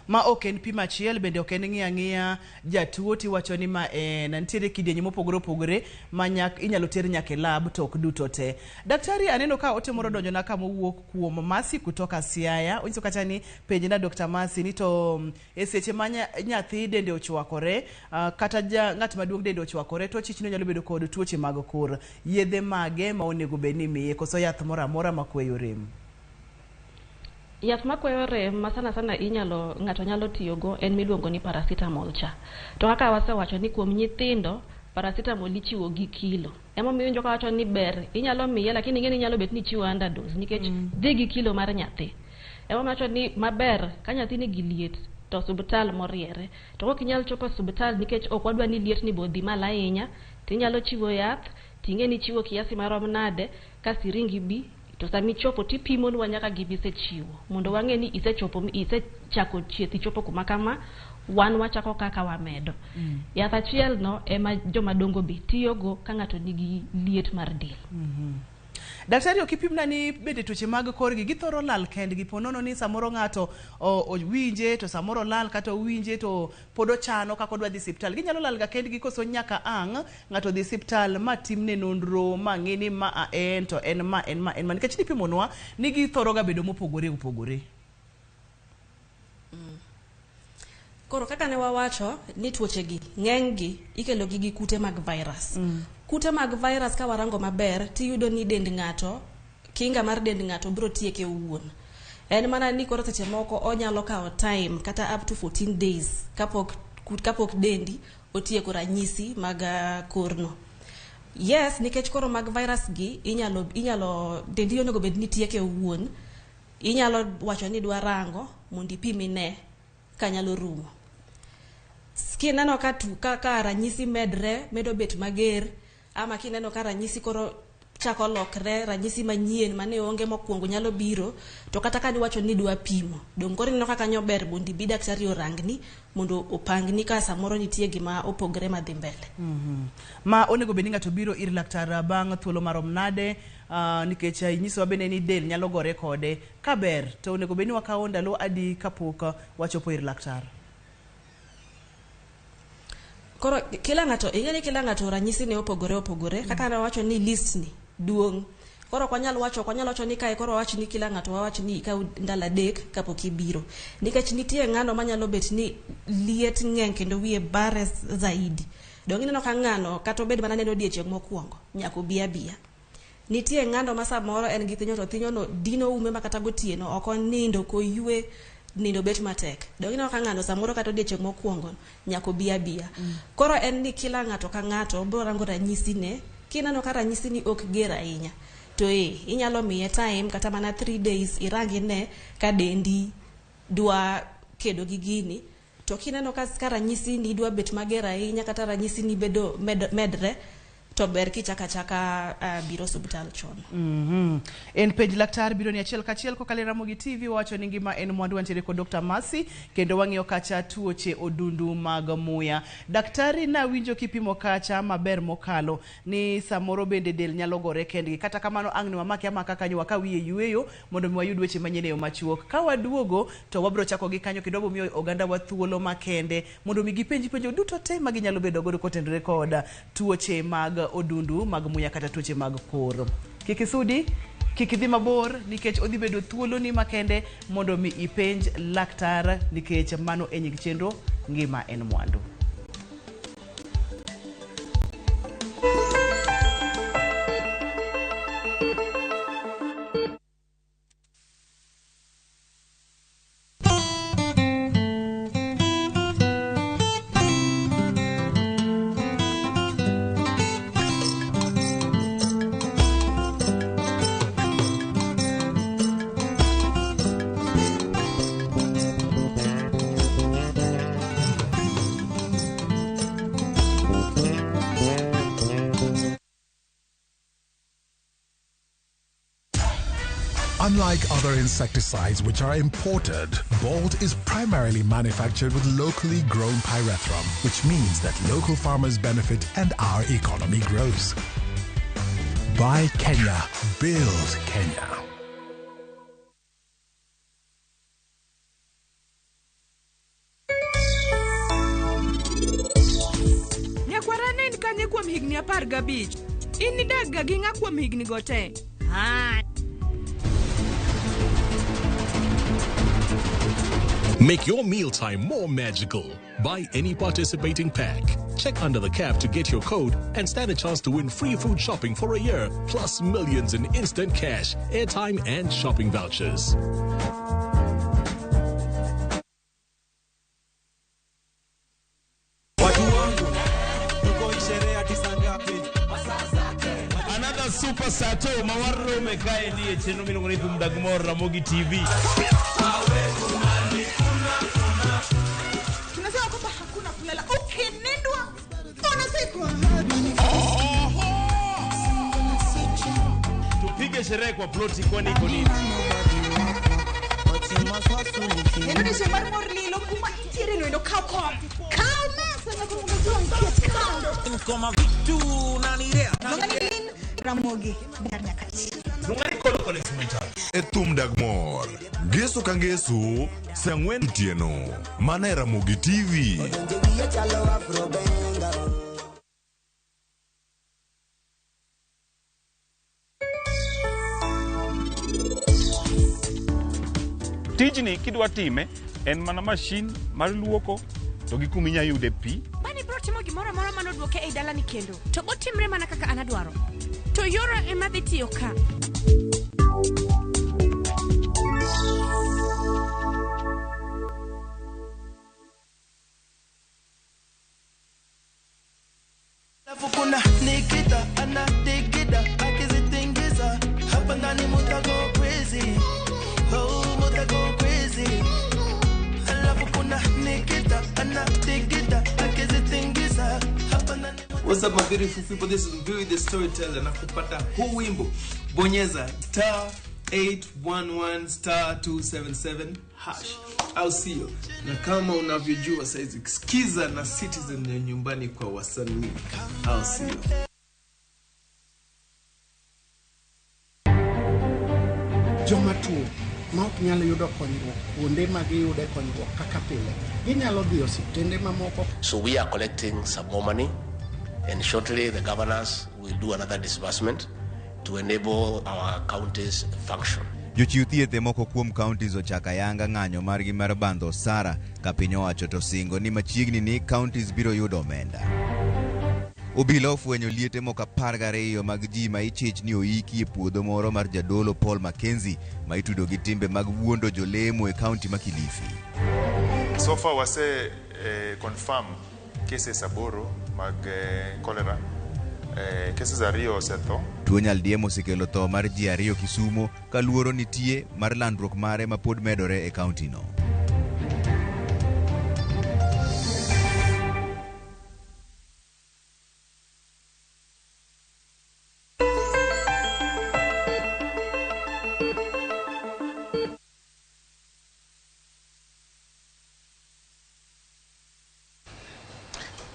Ma ok en pimo achiel, bende ok en ng'iyo ang'iya jatuo tiwacho ni ma en nitiere kidienje mopogore opogore ma inyalo ter nyaka e lab to ok duto te. Daktari, aneno ka ote moro donjona ka mowuok kuom Masi kutoka Siaya. Onyiso kacha ni penjna Dr. Masi ni to e seche ma nyathi dende ochwakore, kata ng'at maduong' dende ochwakore, to chichno nyalo bedo kod tuoche mag kor. Yedhe mage ma onego bed ni imiye koso yath moro amora makweyo rem? Yath makweyo rem ma sana sana inyalo ng'ato nyalo tiyogo en miluongo ni paracetamol cha. To kaka wasewacho ni kuom nyithindo paracetamol ichiwo gi kilo. Emomiyo iwinjo ka wacho ni ber inyalo miye, lakini ing'e ni inyalo bet ni ichiwo underdose nikech dhi gi kilo mar nyathi. Emomiyo wacho ni maber ka nyathi nigi liet to osiptal moriere. To kok inyal chopo osiptal nikech ok wadwa ni liet ni bo dhi malo ahinya, tinyalo chiwo yath, ting'e ni ichiwo kiasi marom nade, kasto iring ibi. To sama ichopo tipimonwa nyaka gima isechiwo mondo wang'e ni isechopo, isechako chieth, ichopo kuma kama, wan wachako kaka wamedo. Yath achiel no ema joma dongo be tiyogo ka ng'ato nigi liet mar del. Daktari, ok ipimna ni bende tuoche mag korgi githoro lal kendgi, po nono ni samoro ng'ato owinje to samoro lal, kata owinje to pod ochano kaka odwa dhi siptal. Ginyalo lal ga kendgi koso nyaka ang' ng'ato dhi siptal ma timne nonro ma ng'e ni ma en to en ma en ma en ma, nikech nipimonwa ni githoro ga bedo mopogore opogore. Koro kaka ne wawacho ni tuoche gi ng'eny gi ikelo gi gi kute mag virus. Kute mag virus ka warango maber tiyudo ni dend ng'ato, kinga mar dend ng'ato biro tieke owuon. En mana ni koro seche moko onyalo kawo time kata up to 14 days kapok dendi otieko ranyisi mag korno. Yes, nikech koro mag virus gi inyalo dendi onego bed ni tieke owuon. Inyalo wacho ni idwa rango mondo ipim ine kanyalo rumo. Kineno ka ranyisi medre, medo bet mager, ama kineno ka ranyisi koro chako lokre, ranyisi manyien mane onge mokwongo nyalo biro, to kata ka niwacho ni idwa pimo, dong' koro ineno ka kanyo ber mondo ibi daktari orangni mondo opangni ka samoro nitie gima opogre madhi mbele. Ma onego bed ni ng'ato biro ir laktar bang' thuolo marom nade, nikech inyisowa bende ni del nyalo gore kode. Ka ber to onego bed ni wakawo ndalo adi kapok wachopo ir laktar? Koro kila ng'ato, ing'e ni kila ng'ato ranyisi ne opogore opogore. Kaka nawacho ni list ni duong'. Koro ok wanyal wacho ni kae koro wawach ni kila ng'ato wawach ni ikaw ndalo 3 kapok ibiro. Nikech nitie ng'ano manyalo bet ni liet ng'eny kendo wiye bare zaidi. Dong' ineno ka ng'ano kata obed mana neno odiechieng' mokwongo nyaka obi abiya. Nitie ng'ano ma samoro en gi thinyo to thinyo no dino ume ma kata gotieno ok onindo koywe, nindo bet matek. Dong' ineno ka ng'ano samoro kata odiechieng' mokwongo nyaka obi abiya. Koro en ni kila ng'ato ka ng'ato biro rango ranyisi ne. Kineno ka ranyisi ni ok ger ahinya, to inyalo miye time kata mana 3 days irang ine ka dendi dwa kedo gi gini. To kineno ka ranyisi ni dwa bet mager ahinya kata ranyisi ni bedo medre, To ber kichako achaka biro osiptal chon. En penj laktar biro ni achiel kachiel kokalo e Ramogi TV. Wawacho ni ngima en mwandu. Wantiere kod Dr. Mercy kendo wang'iyo kacha tuoche odundu mag muya. Daktari, nawinjo kipimo kacha maber mokalo ni samoro bende del nyalo gore kendgi. Kata kamano ang' ni wamake amaka kanyo wakaw wiye yueyo mondo mi wayud weche manyien e yo machuok. Ka waduogo to wabiro chako gi kanyo kendo wabiro miyo oganda wa thuolo makende mondo mi gipenj penjo duto te ma ginyalo bedo godo kotenore kod tuoche mag odundu mag muya kata tuoche mag kor. Kik isudi, kik idhi mabor nikech odhi bedo thuoloni makende mondo mi ipenj laktar nikech mano e nying chenro ngima en mwandu. Unlike other insecticides which are imported, Bolt is primarily manufactured with locally grown pyrethrum, which means that local farmers benefit and our economy grows. Buy Kenya, build Kenya. Nyakwara ne en kanye kuom higni 15? In nidak ga gi ng'a kuom higni go te? Ah. Make your mealtime more magical. Buy any participating pack. Check under the cap to get your code and stand a chance to win free food shopping for a year, plus millions in instant cash, airtime, and shopping vouchers. Watu wangu, tuko hii sherehe hadi saa ngapi? Another super sato mawarome kae nie chenro miluongo ni Thum Dag Mor Ramogi TV. Tunasema kwamba hakuna kulala, ukinindwa unazikwa. Tupige sherehe kwa ploti kwani iko nini? Kendo odiochieng' mar mor lilo kuma nitiere no endo kaw kom. Kaw mesa nyaka mondo iduong' ket kando. Koma vitu unanirea. Luonga ni Lin Ramogi Ber Nyakach. E thum dag mor ngeso ka ngeso saa 4 otieno mana e Ramogi TV. Tijni kidwa time en mana mashin mar luoko to gi kuma inya yude pi. Bani bro timo gimoro amora manoduoke ei dalani kendo. To botimre mana kaka an adwaro. To yora ema dhi tiyo ka. Alafu kuna Nikita anadigida akizitingiza hapa ndani muta go crazy, oh muta go crazy. Alafu kuna Nikita anadigida akizitingiza hapa ndani. What's up my beautiful people, this is Mbuyu the Storyteller na kupata huu wimbo bonyeza star 811 star 277 hash au sio? Na kama unavyojua saizi sikiza na Citizen ya nyumbani kwa wasanii, au sio? Joma tuo ma ok nyal yudo konyruok kuonde ma giyude konyruok kaka pile, ginyalo dhi osiptende mamoko. So we are collecting some more money, and shortly the governors will do another disbursement to enable our counties function. Jochiw thieth e moko kuom counties ochako ayanga ng'anyo margi mar bandho osara ka piny owacho to singo ni machiegni ni counties biro yudo omenda. Obila ofwenyo liete moko 12 mag ji ma ichich ni oiki e puodho moro mar jadolo Paul Mackenzie ma itudo gi timbe mag wuondo jolemo e kaunti ma Kilifi. So far wase confirm cases 8 mag cholera. Cases 2 osetho. Tuo nyaldiema osekelo tho mar ji 2 Kisumo ka luoro nitie mar landruok mare ma pod medore e kaunti no.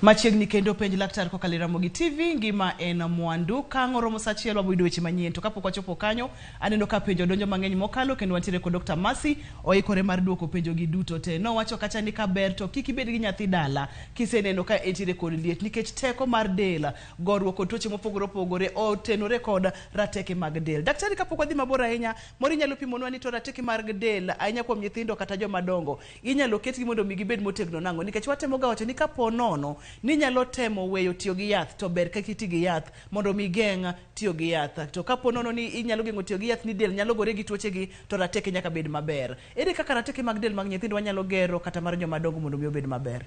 Machiegni kendo penj laktar kokalo e Ramogi TV, ngima en mwandu. Ka ang' oromo saa achiel wabo yudo weche manyien. To kapok wachopo kanyo, aneno ka penjo donjo mang'eny mokalo kendo wantiere kod Dr. Mercy oikore mar duoko penjo gi duto te. Nowacho kacha ni kaber to kik ibed gi nyathi dala kiseneno ka entiere kod liet nikech teko mar del, goruok kod tuoche mopogore opogore otenore kod rateke mag del. Daktari, kapok wadhi mabor ahinya, moro inyalo pimonwa ni to rateke mag del ahinya kuom nyithindo kata joma dongo inyalo ketgi mondo mi gibed motegno nang'o? Nikech watemo ga wacho ni kapo nono ni inyalo temo weyo tiyo gi yath to ber kik iti gi yath mondo mi igeng' tiyo gi yath. To kapo nono ni inyalo geng'o tiyo gi yath ni del nyalo gore gi tuoche gi to rateke nyaka bed maber. Ere kaka rateke mag del mag nyithindo wanyalo gero kata mar joma dongo mondo mi obed maber?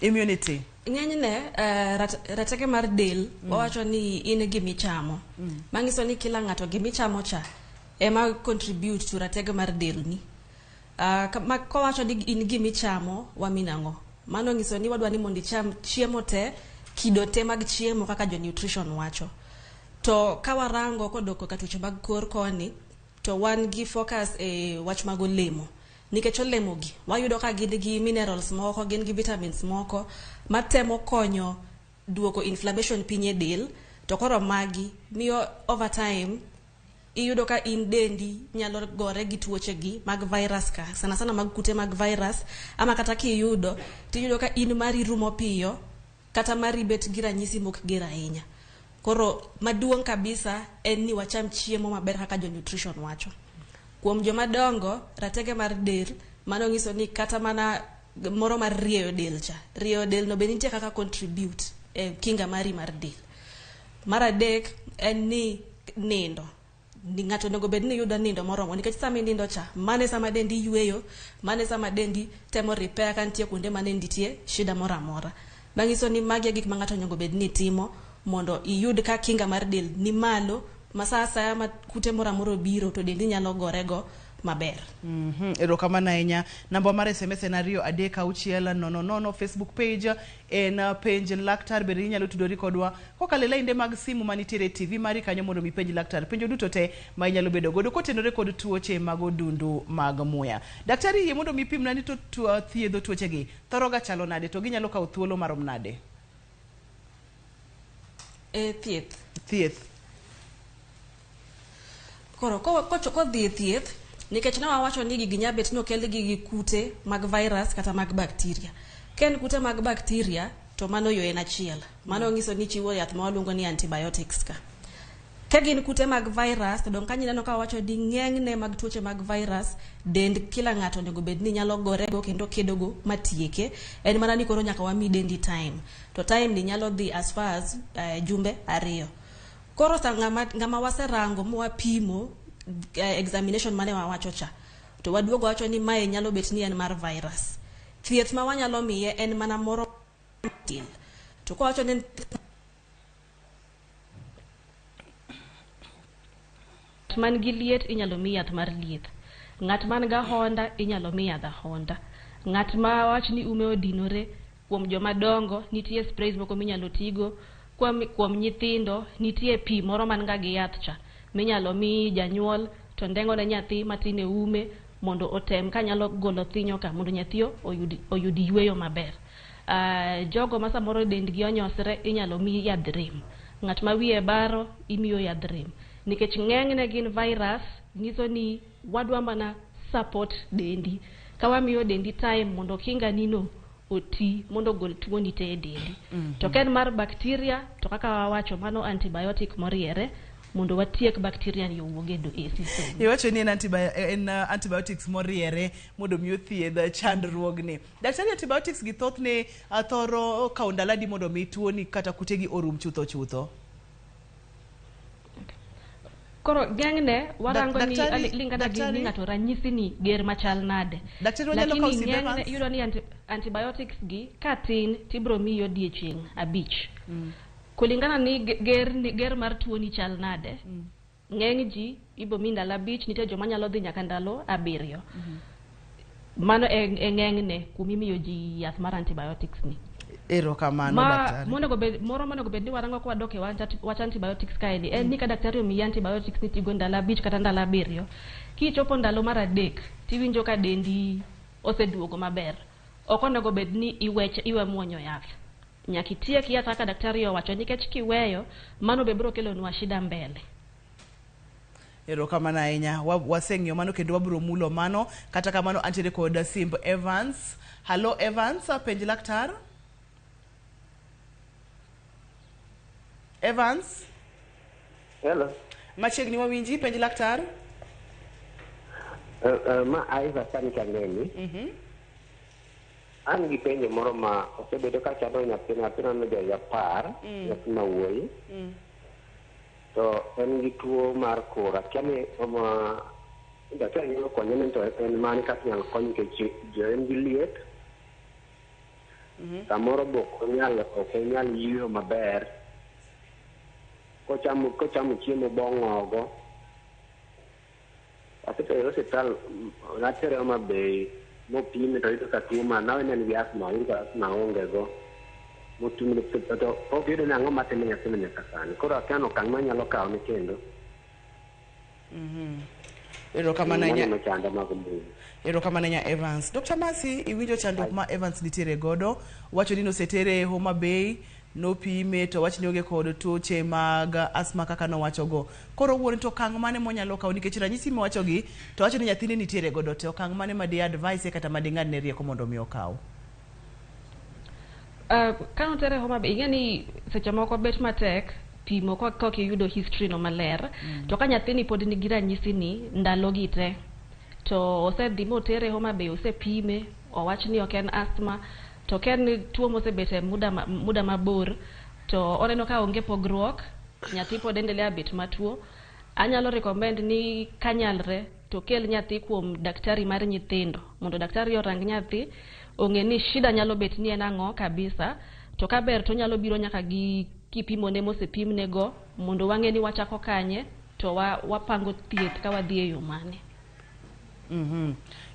Immunity. Ng'enyne rateke mar del wawacho ni in gimichamo. Manyiso ni kila ng'ato gimichamo cha ema contribute to rateke mar delni. Kowacho ni in gimichamo wamin ang'o? Mano nyiso ni wadwa ni mondo icham chiemo te, kido te mag chiemo kaka jo nutrition wacho. To ka warango kodok ka tuoche mag kor koni, to wan gi focus e wach mag olemo. Nikech olemo gi wayudo ka gin gi minerals moko, gin gi vitamins moko matemo konyo duoko inflammation piny e del. To koro magi miyo over time iyudo ka in dendi nyalo gore gi tuoche gi mag virus ka, sana sana mag kute mag virus, ama kata kiyudo tiyudo ka in mari rumo piyo kata mari bet gi ranyisi mok ger ahinya. Koro maduong' kabisa en ni wacham chiemo maber kaka jo nutrition wacho. Kuom joma dongo, rateke mar del mano nyiso ni kata mana moro mar rieyo del cha, rieyo del no be nitie kaka contribute e kinga mari mar del. Mar adek en ni nindo. Ni ng'ato onego bed ni yudo nindo moromo nikech sama inindo cha, mano e sama dendi yweyo, mano e sama dendi temo repair ka nitie kuonde ma ne nitie shida moro amora. Manyiso ni magi e gik ma ng'ato onego bed ni timo mondo iyud ka kinga mar del ni malo ma sa asaya ma kute moro amora obiro to dendi nyalo gorego maber. Erokamano ahinya. Namba mar SMS en 2 3 6 0 0. Facebook page en penj laktar, bende inyalo tudori kodwa kokalo e lainde mag simu manitiere e TV mari kanyo mondo mi penj laktar penjo duto te ma inyalo bedo godo kotenore kod tuoche mag odundu mag muya. Daktari, yie mondo mi pimna ni to thiedho tuoche gi thoro ga chalo nade to ginyalo kawo thuolo marom nade? E thieth. Thieth. Koro kodhi e thieth, nikech ne wawacho ni gigi nya bet ni okel gi gi kute mag virus kata mag bacteria. Ka en kute mag bacteria, to mano yo en achiel. Mano nyiso ni chiwo yath ma waluongo ni antibiotics ka. Ka gin kute mag virus, to dong' kanyo ineno ka wawacho ni ng'enyne mag tuoche mag virus, dend kila ng'ato onego bed ni nyalo gorego kendo kedogo matieke. En mana ni koro nyaka wami dendi time. To time ni nyalo dhi as far as jumbe 2. Koro sa ng'ama waserango mwapimo examination mane wawacho cha, to waduogo wacho ni mae nyalo bet ni en mar virus. Thieth ma wanyalo miye en mana moro matin. To kwawacho ni ng'at man gi liet inyalo mi yath mar liet. Ng'at man ga honda inyalo mi yadh ahonda. Ng'at ma wach ni ume odinore, kuom joma dongo nitie sprays moko minyalo tigo. Kuom nyithindo nitie pi moro man ga gi yath cha minyalo mi janyuol to ndeng'o ne nyathi matin e ume mondo otem ka nyalo golo thinyo ka mondo nyathi oyud yweyo maber. Jogo ma samoro dendgi onyosre inyalo mi yadh rem. Ng'at ma wiye baro imiyo yadh rem. Nikech ng'enyne gin virus, nyiso ni wadwa mana support dendi. Ka wamiyo dendi time mondo kinga nino oti mondo ogol tuoni te e dendi. To ka en mar bacteria, to kaka wawacho mano antibiotic moriere mondo watiek bacteria ni owuog e system. Iwacho ni en antibiotics moriere mondo mi othiedh chandruogni. Daktari, antibiotics gi thothne thoro kawo ndalo adi mondo mi tuoni kata kutegi orum chutho chutho? Koro ng'enyne warango ni lingana gi ni ng'ato ranyisi ni ger machal nade. Daktari, wanyalo kawo Lakini ng'enyne simbe iyudo ni antibiotics gi ka tin tibro miyi odiechieng' 5. Kulingana ni ger mar tuoni chal nade. Ng'eny ji ibo mi ndalo 5, nitie joma nyalo dhi nyaka ndalo 7. Mano e ng'enyne kuma imiyo ji yath mar antibiotics ni. Erokamano, daktari. Moro monego bed ni warango kwa dok e wach antibiotics kaeni, en ni ka daktari omiyi antibiotics ni tigo ndalo 5 kata ndalo 7, kichopo ndalo mar 3 tiwinjo ka dendi oseduogo maber. Ok onego bed ni iwe muonyo yath. Nyaka itiek yath kaka daktari owacho nikech kiweyo mano be biro kelonwa shida mbele. Erokamano ahinya. Waseng'iyo mano kendo wabiro mulo mano. Kata kamano antiere kod Simb Evans. Hallo Evans, penj laktar. Evans. Hello. Machiegni wawinji, penj laktar. Ma Aiva Sani Kangeni. An gi penjo moro ma osebedo ka chando nyathina, nyathina no ja 10, nyathi ma wuoyi. To en gi tuo mar kor. Akia ni daktari nyalo konye ni to en mane kaka inyalo kony nikech en gi liet. Samoro be ok onyal yueyo maber. Kochamo chiemo bong'ogo. Asetere osiptal, natere Homa Bay, mopime to oyudo ka tuo mar nawe ne en gi asthma, oyudo ka asthma onge go. Motime to pok oyudo ni ang'o matimo nyathino nyaka sani. Koro akia ni okang' manyalo kawo ne kendo. Erokamano ahinya. Mano chanda mag mbui. Erokamano ahinya Evans. Dr. Mercy, iwinjo chandruok ma Evans nitiere godo. Wacho ni nosetere Homa Bay, nopime to wach ni onge kod tuoche mag asthma kaka nowachogo. Koro wuon to okang' mane monyalo kawo nikech ranyisi miwachogi to wacho ni nyathine nitiere godo te okang' mane ma di advice kata ma di ng'adne rieko mondo mi okaw? Ka notere Homa Bay, ing'e ni seche moko bet matek pimo kok iyudo history no maler. To ka nyathini pod nigi ranyisi ni ndalo gi te, to osedhi motere Homa Bay, osepime, owach ni ok en asthma, to ka en tuo mosebet e muda mabor, to oneno ka onge pogruok, nyathi pod endelea bet matuo. Anyalo recommend ni kanyalre to kel nyathi kuom daktari mar nyithindo mondo daktari orang nyathi ong'e ni shida nyalo bet ni en ang'o kabisa, to kaber to nyalo biro nyaka gi kipimone mosepimne go mondo wang'e ni wachako kanye to wapango thieth ka wadhi e yo mane.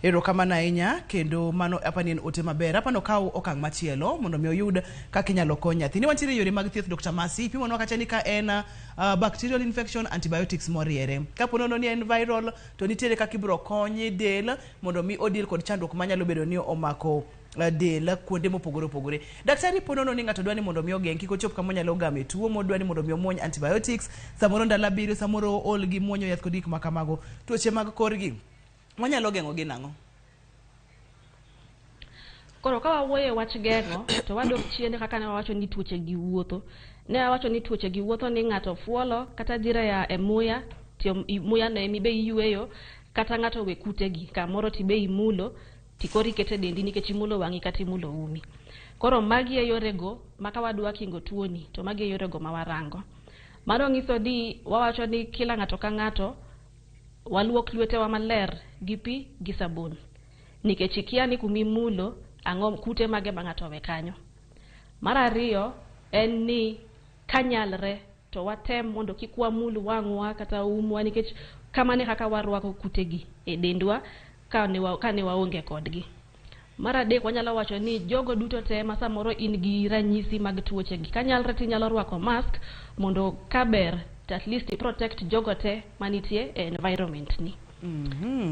Erokamano ahinya kendo mano apani en ote maber. Apani okaw okang' machielo mondo mi oyud kaka inyalo kony nyathini. Wantiere yore mag thieth Dr. Mercy. Ipimonwa kacha ni ka en bacterial infection, antibiotics moriere. Kapo nono ni en viral to nitiere kaka ibiro kony del mondo mi odil kod chandruok manyalo bedo ni omako del kuonde mopogore opogore. Daktari, po nono ni ng'ato dwa ni mondo mi ogeng' kik ochop kama onyalo game tuo modwa ni mondo mi omuony antibiotics, samoro ndalo 7, samoro ool gi muonyo yath kod gik ma kamago. Tuoche mag korgi wanyalo geng'o gi nang'o? Koro ka wawuoyo e wach geng'o to wadok chien kaka ne wawacho ni tuoche gi wuotho. Ne wawacho ni tuoche gi wuotho ni ng'ato fuolo kata dhire e muya, to muya no emi be iyweyo, kata ng'ato we kutegi kamoro tibe imulo tikoro ikete dendi nikech imulo wang'i kata imulo umi. Koro magi e yorego ma ka wadwa kingo tuoni to magi e yorego ma warango. Mano nyiso ni wawacho ni kila ng'ato ka ng'ato waluok lwetewa maler gi pi gi sabun nikech ikia ni kumimulo ang'o kute mage ma ng'ato owe kanyo. Mar ariyo en ni kanyalre to watem mondo kik wamul wang'wa kata umwa nikech kamano e kaka warwako kutegi e dendwa kane waonge kodgi. Mar adek wanyalo wacho ni jogo duto te ma samoro in gi ranyisi mag tuochegi kanyalre tinyalo rwako mask mondo kaber to at least i protect jogo te manitie e environment ni.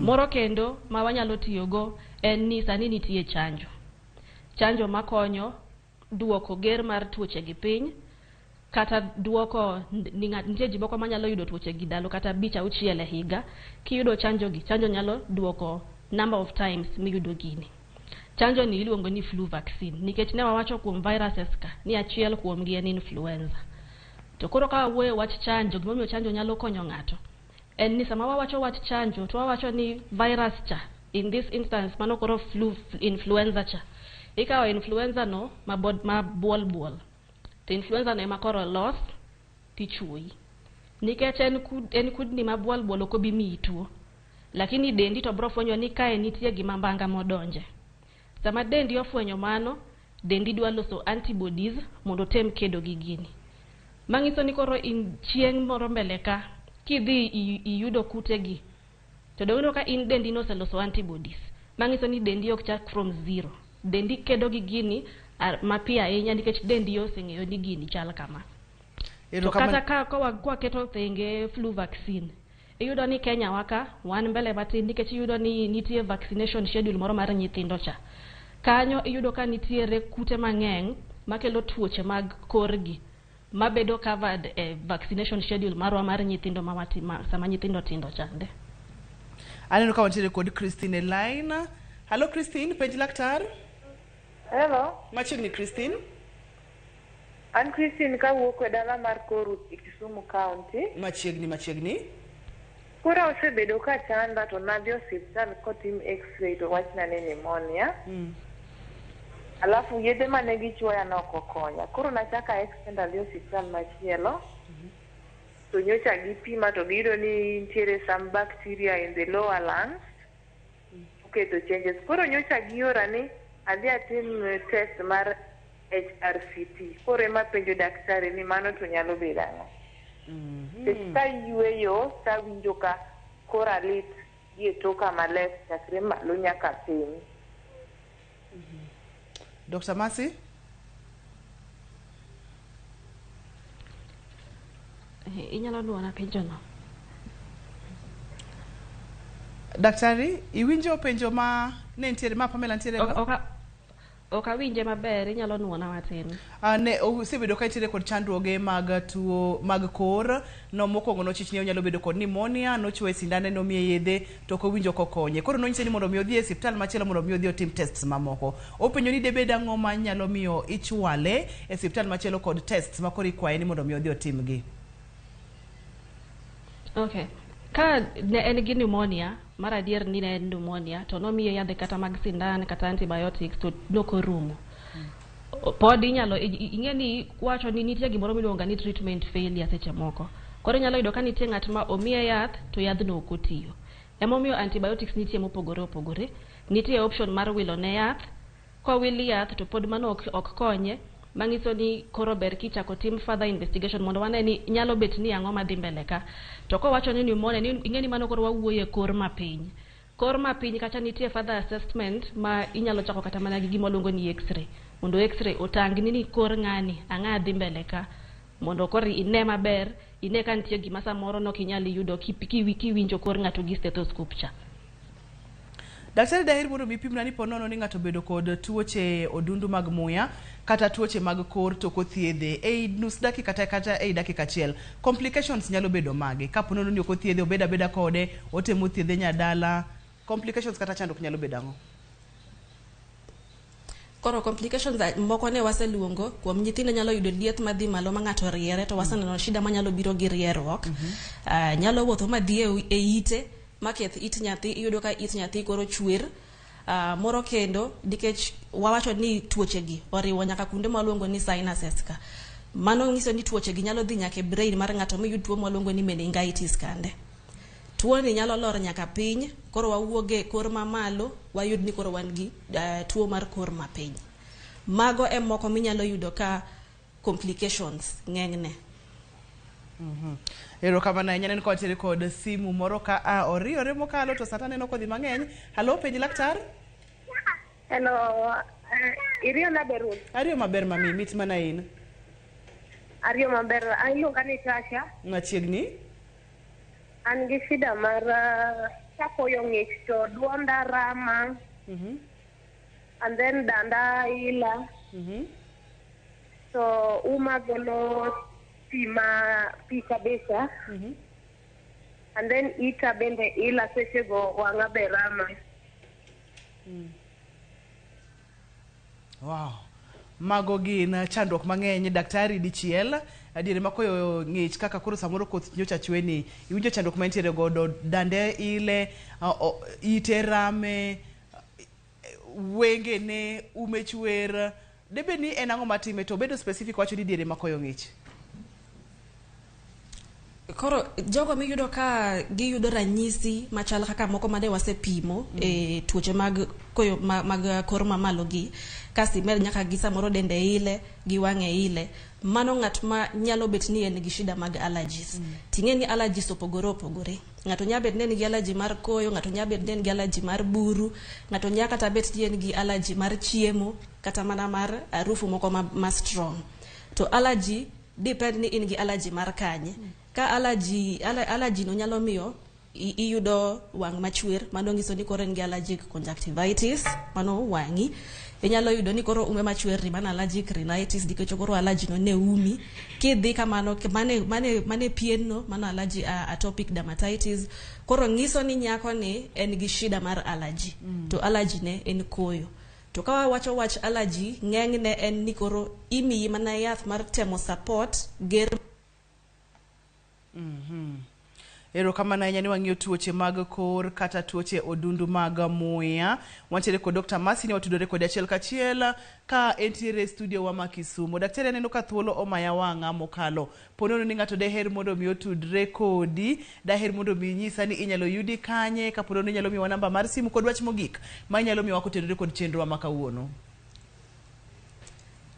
Moro kendo ma wanyalo tiyogo en ni sani nitie chanjo. Chanjo makonyo duoko ger mar tuoche gi piny kata duoko ni nitie ji moko manyalo yudo tuoche gi ndalo kata 5 6 e higa. Kiyudo chanjo gi, chanjo nyalo duoko number of times miyudo gini. Chanjo ni iluongo ni flu vaccine nikech ne wawacho kuom viruses ka ni achiel kuom gi en influenza. To koro ka wawuoyo wach chanjo, gimomiyo chanjo nyalo konyo ng'ato en ni sama wawacho wach chanjo to wawacho ni virus cha, in this instance mano koro flu influenza cha, ikawo influenza no ma buol buol to influenza no ema koro los tichuoyi nikech en kudni ma buol buol ok obi miyi tuo, lakini dendi to biro fwenyo ni kae nitie gima mbanga modonje. Sama dendi ofwenyo mano, dendi dwa loso antibodies mondo otem kedo gi gini. Manyiso ni koro in chieng' moro mbele ka kidhi iyudo kutegi to dong' ka in dendi noseloso antibodies, manyiso ni dendi ok chak from zero. Dendi kedo gi gini mapiyo ahinya nikech dendi oseng'eyo ni gini chal kama. To kata ka kwaketo thenge flu vaccine, iyudo ni Kenya waka wan mbele matin nikech iyudo ni nitie vaccination schedule moro mar nyithindo cha. Kanyo iyudo ka nitiere kute mang'eny makelo tuoche mag korgi mabedo covered e vaccination schedule marwa mar nyithindo ma sama nyithindo tindo chande. Aneno ka wantiere kod Christine e line. Hello Christine, penj laktar. Hello. Machiegni Christine. An Christine kawuok e dala mar Koru e Kisumu County. Machiegni machiegni. Koro osebedo ka chanda to nadhi osiptal kotim x-ray to wachna ni pneumonia. Alafu yedhe mane gichuoya nok okonya. Koro nachako extend adhi osiptal machielo. To nyocha gipima to giyudo ni nitiere some bacteria in the lower lungs. Oketo changes. Koro nyocha giora ni adhi atim test mar HRCT. Koro ema penjo daktari ni mano to nyalo bedo ang'o? Nikech kayueyo tawinjo ka kora lit gi e toka ma left chakre malo nyaka piny. Dr. Mercy? Inyalo duona penjo no. Daktari, iwinjo penjo ma ne nitiere ma Pamela nitiere go? Ok awinje maber, inyalo nuona matin. Ne osebedo ka nitiere kod chandruoge mag tuo mag kor. No mokwongo nochich ni onyalo bedo kod pneumonia, nochuoye sindane nomiye yedhe to ok owinjo kokonye. Koro nonyise ni mondo mi odhi e osiptal machielo mondo mi odhi otim tests mamoko. Openjo ni debed ang'o manyalo miyo ichwale e osiptal machielo kod tests ma koro ikwaye ni mondo mi odhi otimgi. Okay. Ka ne en gi pneumonia, mar adier ni ne en pneumonia, to nomiye yadhe kata mag sindan kata antibiotics to nokorumo. Pod inyalo ing'e ni wacho ni nitie gimoro miluongo ni treatment failure seche moko. Koro inyalo yudo ka nitie ng'at ma omiye yath to yadhno ok otiyo. Emomiyo antibiotics nitie mopogore opogore. Nitie option mar wilo ne yath. Kowil yath to pod mano ok konye, manyiso ni koro ber kichako tim further investigation mondo wane ni nyalo bet ni ang'o madhi mbele ka. To kowacho ni pneumonia, ing'e ni mano koro wawuoye kor mapiny. Kor mapiny kacha nitie further assessment ma inyalo chako kata mana gi gima waluongo ni x-ray. Mondo x-ray otangni ni kor ng'ani, ang'a dhi mbele ka. Mondo koro ine maber, ine ka nitie gima samoro nok inyal yudo kiwinjo kor ng'ato gi stethoscope cha. Daktari, daher mondo mi pimna ni ponono ni ng'ato obedo kod tuoche odundu mag muya kata tuoche mag kor to ok othiedhe ei nus dakika kata ei dakika achiel, complications nyalo bedo mage? Ka ponono ni ok othiedhe, obed abeda kode, otemo thiedhe nyadala, complications kata chandruok nyalo bedo ang'o? Koro complications moko ne waseluongo kuom nyithindo nyalo yudo liet madhi malo ma ng'ato riere to waseneno shida manyalo biro gi rierruok. Nyalo wuotho madhi e ite maketh it nyathi, iyudo ka it nyathi koro chwer. Moro kendo nikech wawacho ni tuoche gi oriwo nyaka kuonde mwaluongo ni sinuses ka. Mano nyiso ni tuoche gi nyalo dhi nyaka e brain mar ng'ato miyud tuo mwaluongo ni meningitis kande. Tuo ni nyalo lor nyaka piny, koro wawuoge kor mamalo, wayud ni koro wan gi tuo mar kor mapiny. Mago e moko minyalo yudo ka complications ng'enyne. Erokamano ahinya. Aneno ka wantiere kod simu moro ka a oriyore mokalo to sata aneno kodhi mang'eny. Halo, penj laktar. Hello, iriyo nade Ruth? Ariyo maber mami, mit mana in. Ariyo maber, iluonga ni Tasha. Machiegni. An gi shida mar ka koyo ng'ich to duonda rama. And then danda ila. To uma golo pi ma pi kabisa. And then ita bende ila sechego wang'a be rama. Wow. Mago gin chandruok mang'eny daktari dichiel adier ma koyo ng'ich kaka koro samoro koth nyocha chwe ni iwinjo chandruok ma entiere godo dande ile ite rame wengene ume chwer debed ni en ang'o matime to obedo specific wacho ni diere ma koyo ng'ich. Koro jogo miyudo ka giyudo ranyisi machal kaka moko mane wasepimo e tuoche mag koyo mag kor mamalo gi, kasi med nyaka gi samoro dende ile gi wang'e ile, mano ng'at ma nyalo bet ni en gi shida mag allergies. Ting'e ni allergies opogore opogore. Ng'ato nyalo bet ni en gi allergy mar koyo, ng'ato nyalo bet ni en gi allergy mar buru, ng'ato nyalo kata bet ni en gi allergy mar chiemo, kata mana mar harufu moko ma strong. To allergy depend ni in gi allergy mar kanye. Ka allergy no nyalo miyo iyudo wang' machwer, mano nyiso ni koro en gi allergic conjunctivitis, mano wang'i. Inyalo yudo ni koro ume machwer ni mano allergic rhinitis nikech koro allergy no ne umi. Kidhi kamano mane pien no mano allergy atopic dermatitis. Koro nyiso ni nyako ni en gi shida mar allergy. To allergy ne en koyo. To ka wawacho wach allergy, ng'enyne en ni koro imiyi mana yath mar temo support ger. Erokamano ahinya ni wang'iyo tuoche mag kor kata tuoche odundu mag muya. Wantiere kod Dr. Mercy ni watudore kode achiel kachiel ka entiere e studio wa ma Kisumu. Daktari, aneno ka thuolo omaya wang'a mokalo. Po nono ni ng'ato deher mondo mi otudre kodi, daher mondo mi inyisa ni inyalo yudi kanye, kapo nono inyalo miwa namba mar simu kod wach mogik ma inyalo miwa kotenore kod chenro ma kawuono.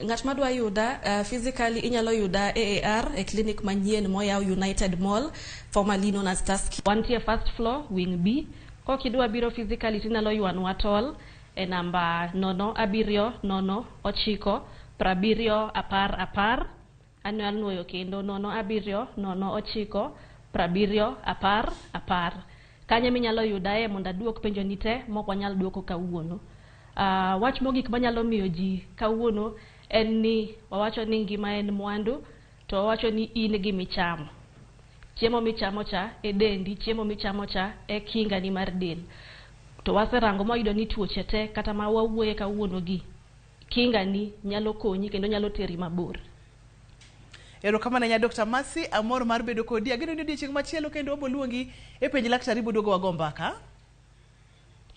Ng'at madwa yuda physically inyalo yuda AAR e clinic manyien moyaw United Mall, formerly known as Tuskys. Wantie first floor wing B. Kokidwa biro physically tinyalo ywanwa tol e namba 0 7 0 9 70 10 10. Anyalo nuoyo kendo 0 7 0 9 70 10 10. Kanyo minyalo yudae mondo aduok penjo ni te mok wanyal duoko kawuono. Wach mogik manyalo miyo ji kawuono en ni wawacho ni ngima en mwandu, to wawacho ni in gi michamo. Chiemo michamo cha e dendi, chiemo michamo cha e kinga ni mar del. To waserango mwayudo ni tuoche te kata ma wawuoye kawuono gi, kinga ni nyalo konyi kendo nyalo teri mabor. Erokamano ahinya Dr. Mercy, amor mar bedo kodi. Ageno ni odiechieng' machielo kendo wabo luongi e penj laktar ibo duogo wago mbaka.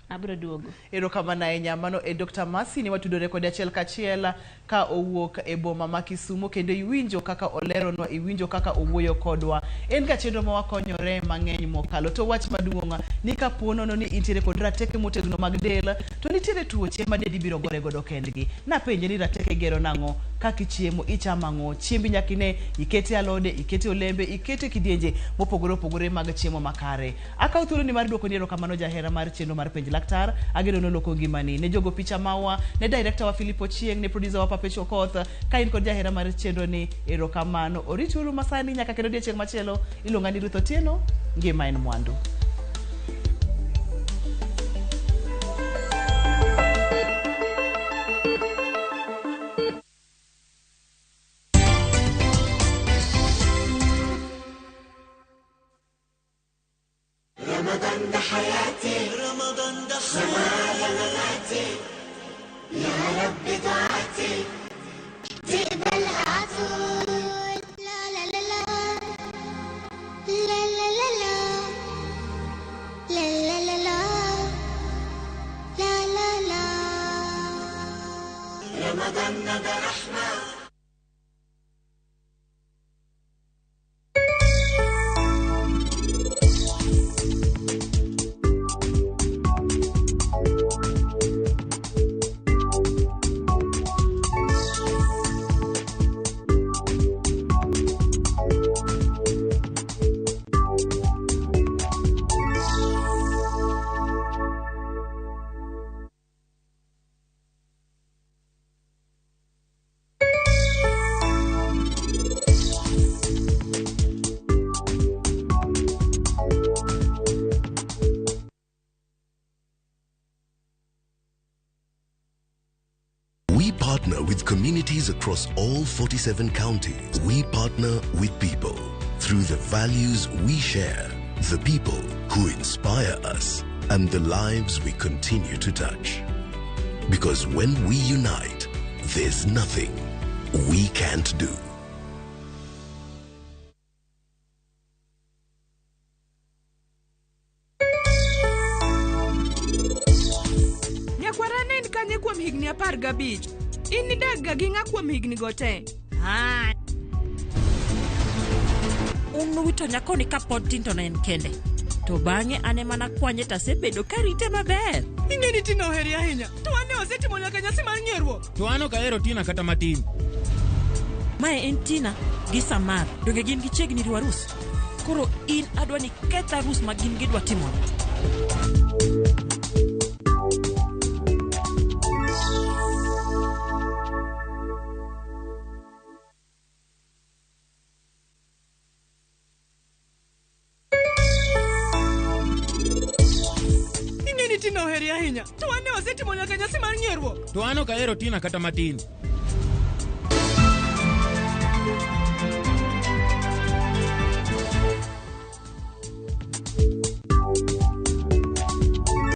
Abiro duogo. Erokamano ahinya. Mano e Dr. Mercy ni watudore kode achiel kachiel ka owuok e boma ma Kisumu, kendo iwinjo kaka oleronwa, iwinjo kaka owuoyo kodwa. En ga chenro ma wakonyore mang'eny mokalo. To wach maduong' ni kapo nono ni intiere kod rateke motegno mag del, to nitiere tuoche ma dendi biro gore godo kendgi. Napenje ni rateke gero nang'o, kaka ichiemo, ichamo ang'o, chiembi nyaka ine, ikete alode, ikete olembe, ikete kidienje mopogore opogore mag chiemo makare. Akawo thuoloni mar duoko ni erokamano jahera mar chenro mar penj laktar. Ageno noloko ngimani. Ne jogo picha mawa, ne director wa Philip Ochieng, ne producer wa Papecho Okoth, ka in kod jahera mar chenro ni erokamano. Orituru masani nyaka kendo odiechieng' machielo. Iluonga ni Ruth Otieno, ngima en mwandu. رمضان ده حياتي، رمضان ده حياتي، مماتي، يا رب دعاتي تقبلها عطول. لا لا لا لا لا لا لا لا لا لا لا لا لا لا. رمضان ده رحمة. We partner with communities across all 47 counties. We partner with people through the values we share, the people who inspire us, and the lives we continue to touch. Because when we unite, there's nothing we can't do. Nyakwara ne en kanye kuom higni 15. In nidak ga gi ng'a kuom higni go te? Ah. Un nuwito nyakoni kapod tin to ne en kende. To bang'e an ema nakwanye tasebedo karite maber. Ing'e ni Tina oheri ahinya. To wan ne wasetimo nyaka nyasi mar ng'ieruok. To an ok ahero Tina kata matin. Mae en Tina gi Samar. Donge gin gichiegni riwo arus? Koro in adwa ni keth arus ma gin gidwa timono. Ing'e ni Tina oheri ahinya. ahinya. To wan ne wasetimo nyaka nyasi mar ng'ieruok. To an ok ahero Tina kata matin.